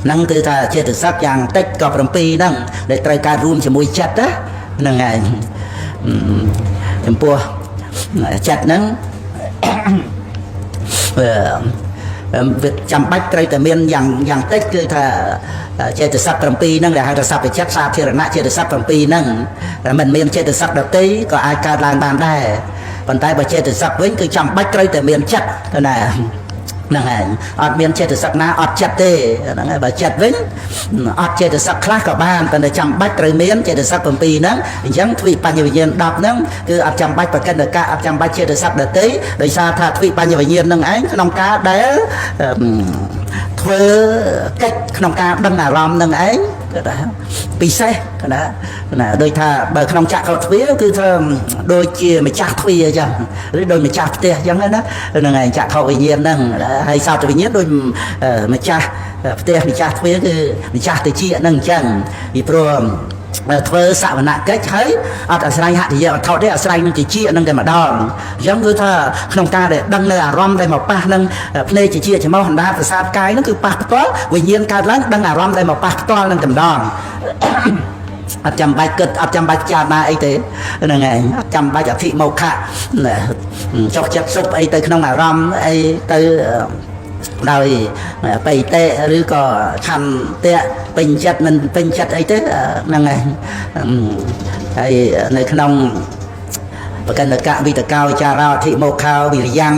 [SPEAKER 1] ហ្នឹងគឺថាចេតសិកយ៉ាងតិចក៏7ហ្នឹងដែលត្រូវការរួមជាមួយចិត្តណាហ្នឹងហើយចំពោះចិត្តហ្នឹងវាចាំបាច់ត្រូវតែមានយ៉ាងយ៉ាងតិចគឺថាចេតសិក7ហ្នឹងដែលហៅថាសព្វចិត្តសាធារណៈចេតសិក7ហ្នឹងតែមិនមានចេតសិកដទៃក៏អាចកើតឡើងបានដែរប៉ុន្តែបើចេតសិកវិញគឺចាំបាច់ត្រូវតែមានចិត្តទៅណាហ្នឹងហើយអត់មានចេតសិកណាអត់ចិត្តទេហ្នឹងហើយបើចិត្តវិញអត់ចេតសិកខ្លះក៏បានប៉ុន្តែចាំបាច់ត្រូវមានចេតសិក7ហ្នឹងអញ្ចឹងទ្វិបញ្ញវិញ្ញាណ10ហ្នឹងគឺអត់ចាំបាច់ប្រកិនកៈអត់ចាំបាច់ចេតសិកដទៃដោយសារថាទ្វិបញ្ញវិញ្ញាណហ្នឹងឯងក្នុងការដែលធ្វើកិច្ចក្នុងការដឹងអារម្មណ៍ហ្នឹងឯងគឺថាពិសេសណាណាដូចថាបើក្នុងចក្រទ្វាគឺថាដូចជាម្ចាស់ទ្វាអញ្ចឹងឬដូចម្ចាស់ផ្ទះអញ្ចឹងណាហ្នឹងឯងចក្រវិញ្ញាណហ្នឹងហើយសោតវិញ្ញាណដូចម្ចាស់ផ្ទះម្ចាស់ទ្វាគឺម្ចាស់តិចហ្នឹងអញ្ចឹងពីព្រោះធ្វើសវនកិច្ចហើយអត់អាស្រ័យហតិយវត្ថុទេអាស្រ័យនឹងជាជានឹងតែម្ដងអញ្ចឹងគឺថាក្នុងការដែលដឹងនៅអារម្មណ៍ដែលមកប៉ះនឹងភ្នែកជាជាច្មោះហណ្ដាប្រសាទកាយនឹងគឺប៉ះផ្ទាល់វិញ្ញាណកើតឡើងដឹងអារម្មណ៍ដែលមកប៉ះផ្ទាល់នឹងតែម្ដងអត់ចាំបាច់គិតអត់ចាំបាច់ចារណាអីទេហ្នឹងឯងអត់ចាំបាច់អធិមោខៈចុកចិត្តសុបអីទៅក្នុងអារម្មណ៍អីទៅដោយបៃតេឬក៏ឆន្ទៈពេញចិត្តមិនពេញចិត្តអីទេហ្នឹងឯងហើយនៅក្នុងប្រកិនកៈវិតកោចារោអធិមោខោវិរិយ៉ាង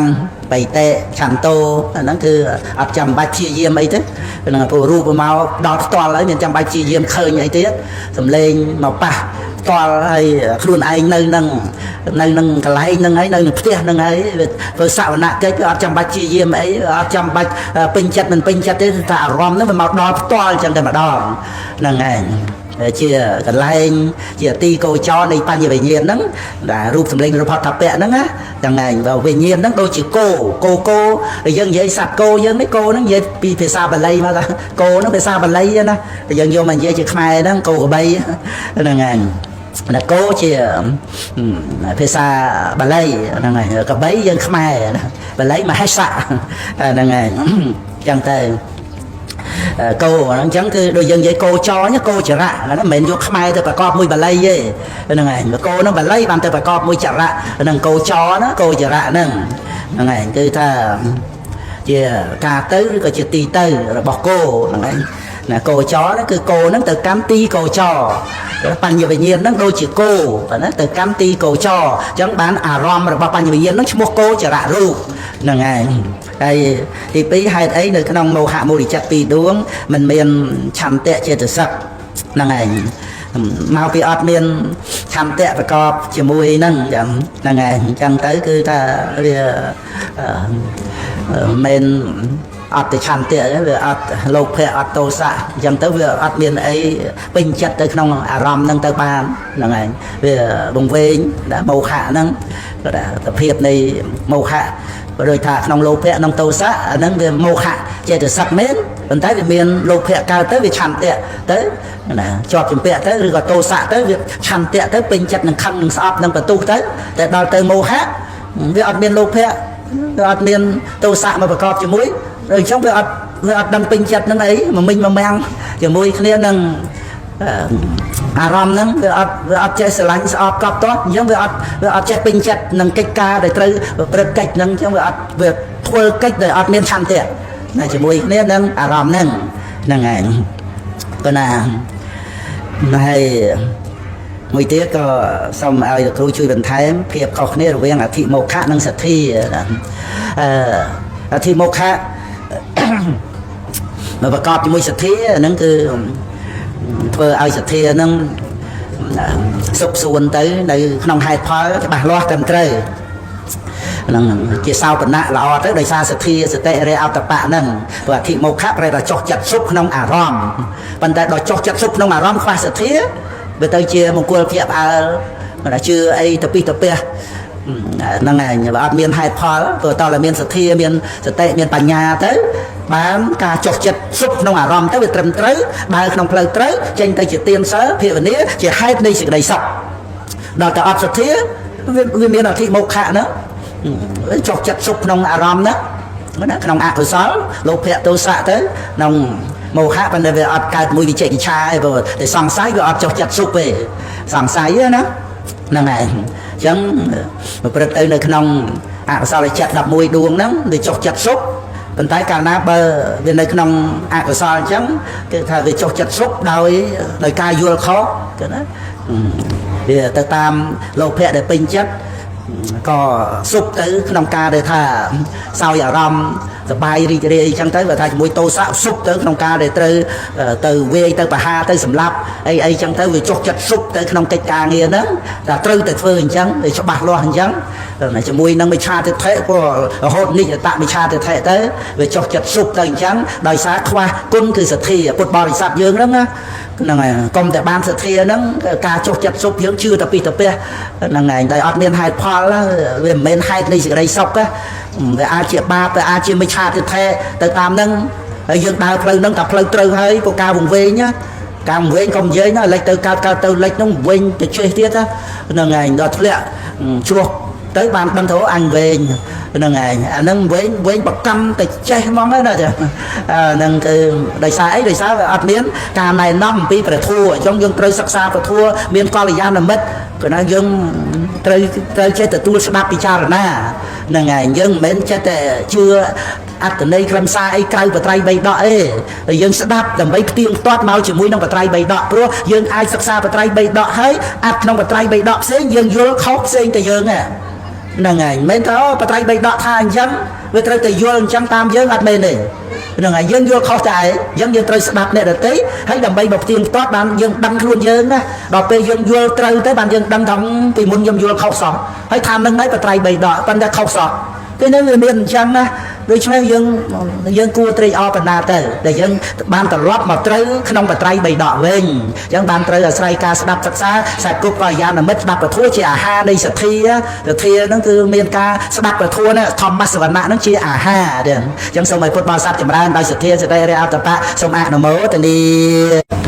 [SPEAKER 1] បៃតេឆន្ទោហ្នឹងគឺអត់ចាំបាច់ព្យាយាមអីទេហ្នឹងព្រោះរូបមកដល់ផ្ទាល់ហើយមានចាំបាច់ព្យាយាមឃើញអីទៀតសំឡេងមកប៉ះផ្ទាល់ហើយខ្លួនឯងនៅនឹងនៅនឹងកន្លែងហ្នឹងហើយនៅនឹងផ្ទះហ្នឹងហើយធ្វើសវនកិច្ចវាអត់ចាំបាច់ព្យាយាមអីអត់ចាំបាច់ពេញចិត្តមិនពេញចិត្តទេថាអារម្មណ៍ហ្នឹងវាមកដល់ផ្ទាល់អញ្ចឹងតែម្ដងហ្នឹងឯងជាកន្លែងជាទីកោចរនៃបញ្ញវិញ្ញាណហ្នឹងដែលរូបសម្លេងរូបផតពៈហ្នឹងណាហ្នឹងឯងបើវិញ្ញាណហ្នឹងដូចជាគោគោគោយើងនិយាយសត្វគោយើងនេះគោហ្នឹងនិយាយពីភាសាបាលីមកថាគោហ្នឹងភាសាបាលីណាយើងយកមកនិយាយជាខ្មែរហ្នឹងគោក្របីហ្នឹងឯងណាគោជាភាសាបាលីហ្នឹងហើយក្របីយើងខ្មែរបាលីមហេសៈហ្នឹងឯងចឹងទៅគោហ្នឹងអញ្ចឹងគឺដូចយើងនិយាយគោចរគោចរៈហ្នឹងមិនមែនយកខ្មែរទៅប្រកបមួយបាលីទេហ្នឹងឯងគោហ្នឹងបាលីបានទៅប្រកបមួយចរៈហ្នឹងគោចរណាគោចរៈហ្នឹងហ្នឹងឯងគឺថាជាការទៅឬក៏ជាទីទៅរបស់គោហ្នឹងឯងណាគោចរហ្នឹងគឺគោហ្នឹងទៅកម្មទីគោចរបញ្ញវិញ្ញាណហ្នឹងដូចជាគោណាទៅកម្មទីគោចរអញ្ចឹងបានអារម្មណ៍របស់បញ្ញវិញ្ញាណហ្នឹងឈ្មោះគោចរៈរូបហ្នឹងឯងហើយទី2ហេតុអីនៅក្នុងមោហៈមូលចិត្ត2ដួងមិនមានឆន្ទៈចេតសិកហ្នឹងឯងមកពីអត់មានឆន្ទៈប្រកបជាមួយហ្នឹងហ្នឹងឯងអញ្ចឹងទៅគឺថាវាមិនអត់ទៅឆន្ទៈវាអត់លោភៈអត់ទោសៈអញ្ចឹងទៅវាអត់មានអីពេញចិត្តទៅក្នុងអារម្មណ៍ហ្នឹងទៅបានហ្នឹងឯងវាវង្វេងមោហៈហ្នឹងសភាពនៃមោហៈបើដូចថាក្នុងលោភៈក្នុងទោសៈអាហ្នឹងវាមោហៈចេតសិកមែនប៉ុន្តែវាមានលោភៈកើតទៅវាឆន្ទៈទៅណាជាប់ជំពាក់ទៅឬក៏ទោសៈទៅវាឆន្ទៈទៅពេញចិត្តនឹងខឹងនឹងស្អប់នឹងបន្ទុះទៅតែដល់ទៅមោហៈវាអត់មានលោភៈវាអត់មានទោសៈមកប្រកបជាមួយអញ្ចឹងវាអត់ដឹងពេញចិត្តនឹងអីមមិញមមាំងជាមួយគ្នានឹង អារម្មណ៍ហ្នឹងវាអត់ចេះស្រឡាញ់ស្អប់កប់ទាស់អញ្ចឹងវាអត់ចេះពេញចិត្តនឹងកិច្ចការដែលត្រូវប្រព្រឹត្តកិច្ចហ្នឹងអញ្ចឹងវាអត់វាធ្វើកិច្ចដែលអត់មានឆន្ទៈណាជាមួយគ្នានឹងអារម្មណ៍ហ្នឹងហ្នឹងឯងប៉ុន្តែហើយមួយទៀតក៏សូមឲ្យលោកគ្រូជួយបន្ថែមភាពខុសគ្នារវាងអធិមោខៈនិងសទ្ធាអឺអធិមោខៈមកប្រកបជាមួយសទ្ធាហ្នឹងគឺធ្វើឲ្យសទ្ធាហ្នឹងសុខសួនទៅនៅក្នុងហេតុផលច្បាស់លាស់ត្រឹមត្រូវហ្នឹងជាសោបណៈល្អទៅដោយសារសទ្ធាសតិរិយអត្តបៈហ្នឹងព្រោះអធិមោខៈប្រែថាចុះចិត្តសុខក្នុងអារម្មណ៍ប៉ុន្តែដល់ចុះចិត្តសុខក្នុងអារម្មណ៍ខ្វះសទ្ធាវាទៅជាមង្គលភាពផ្អើលមិនថាជឿអីទៅពីទៅពះហ្នឹងឯងបើអត់មានហេតុផលព្រោះតើមានសទ្ធាមានសតិមានបញ្ញាទៅបានការចុះចិត្តសុខក្នុងអារម្មណ៍ទៅវាត្រឹមត្រូវបើក្នុងផ្លូវត្រូវចេញទៅជាទានសិលភាវនាជាហេតុនៃសេចក្តីសុខដល់តែអត់សទ្ធាវាមានអធិមោខៈហ្នឹងចុះចិត្តសុខក្នុងអារម្មណ៍ហ្នឹងណាក្នុងអកុសលលោភៈទោសៈទៅក្នុងមោហៈប៉ុន្តែវាអត់កើតមួយវិជិកិច្ឆាឯងព្រោះតែសង្ស័យវាអត់ចុះចិត្តសុខទេសង្ស័យណាហ្នឹងឯងអញ្ចឹងប្រព្រឹត្តទៅនៅក្នុងអកុសលចិត្ត11ដួងហ្នឹងវាចុះចិត្តសុខប៉ុន្តែកាលណាបើវានៅក្នុងអកុសលអញ្ចឹងគឺថាវាចុះចិត្តសុខដោយការយល់ខុសគឺណាវាទៅតាមលោភៈដែលពេញចិត្តក៏សុខទៅក្នុងការដែលថាសោយអារម្មណ៍សបាយរីករាយអញ្ចឹងទៅបើថាជាមួយតោសៈសុខទៅក្នុងការដែលត្រូវទៅវាយទៅបហាទៅសម្លាប់អីអីចឹងទៅវាចុះចិត្តសុខទៅក្នុងកិច្ចការងារហ្នឹងតែត្រូវតែធ្វើអញ្ចឹងវាច្បាស់លាស់អញ្ចឹងជាមួយនឹងមិឆាទិដ្ឋិព្រោះរហូតនិយតមិឆាទិដ្ឋិទៅវាចុះចិត្តសុខទៅអញ្ចឹងដោយសារខ្វះគុណគឺសទ្ធាពុទ្ធបរិស័ទយើងហ្នឹងណាហ្នឹងហើយកុំតែបានសទ្ធាហ្នឹងការចុះចិត្តសុខយើងជឿតែពីទៅពះហ្នឹងឯងតែអត់មានហេតុផលវាមិនមែនហេតុនៃសេចក្តីសុខវាអាចជាបាបវាអាចជាមិឆាទិដ្ឋិទៅតាមហ្នឹងហើយយើងដើរផ្លូវហ្នឹងតែផ្លូវត្រូវហើយព្រោះការវង្វេងណាការវង្វេងកុំនិយាយណាលិចទៅកើតកើតទៅលិចហ្នឹងវែងទៅចេះទៀតហ្នឹងឯងដល់ធ្លាក់ជ្រោះទៅបានដឹងទៅអញវែងហ្នឹងឯងអាហ្នឹងវែងវែងបកម្មទៅចេះហ្មងណាចាហ្នឹងគឺដោយសារអីដោយសារវាអត់មានការណែនាំអំពីព្រះធម៌អញ្ចឹងយើងត្រូវសិក្សាព្រះធម៌មានកល្យាណមិត្តព្រោះណាយើងត្រូវចេះទទួលស្ដាប់ពិចារណាហ្នឹងឯងយើងមិនមែនចេះតែជឿអត្តន័យខ្លឹមសារអីក្រៅបត្រៃបីដកអីយើងស្ដាប់ដើម្បីផ្ទៀងផ្ទាត់មកជាមួយនឹងបត្រៃបីដកព្រោះយើងអាចសិក្សាបត្រៃបីដកហើយអត្តក្នុងបត្រៃបីដកផ្សេងយើងយល់ខុសផ្សេងទៅយើងហ្នឹងឯងមិនមែនថាបត្រៃបីដកថាអញ្ចឹងវាត្រូវតែយល់អញ្ចឹងតាមយើងអត់មែនទេហ្នឹងហើយយើងយល់ខុសតែឯងអញ្ចឹងយើងត្រូវស្ដាប់អ្នកដទៃហើយដើម្បីមកផ្ទៀងផ្ទាត់បានយើងដឹងខ្លួនយើងណាដល់ពេលយើងយល់ត្រូវទៅបានយើងដឹងថាពីមុនខ្ញុំយល់ខុសសោះហើយថានឹងហើយបត្រៃបីដកប៉ុន្តែខុសសោះគឺនឹងវាមានអញ្ចឹងណាដូច្នេះយើងគួរត្រេកអរបណ្ណាទៅដែលយើងបានត្រឡប់មកត្រូវក្នុងបត្រៃបីដកវិញអញ្ចឹងបានត្រូវអាស្រ័យការស្ដាប់សិក្សាសាគុកបយានមិត្តស្ដាប់ពធជាអាហារនៃសទ្ធាសទ្ធាហ្នឹងគឺមានការស្ដាប់ពធហ្នឹងធម្មសវណៈហ្នឹងជាអាហារទេអញ្ចឹងសូមឲ្យពុទ្ធបរិស័ទចម្រើនដោយសទ្ធាសតិរិយអត្តបៈសូមអនុមោទនា។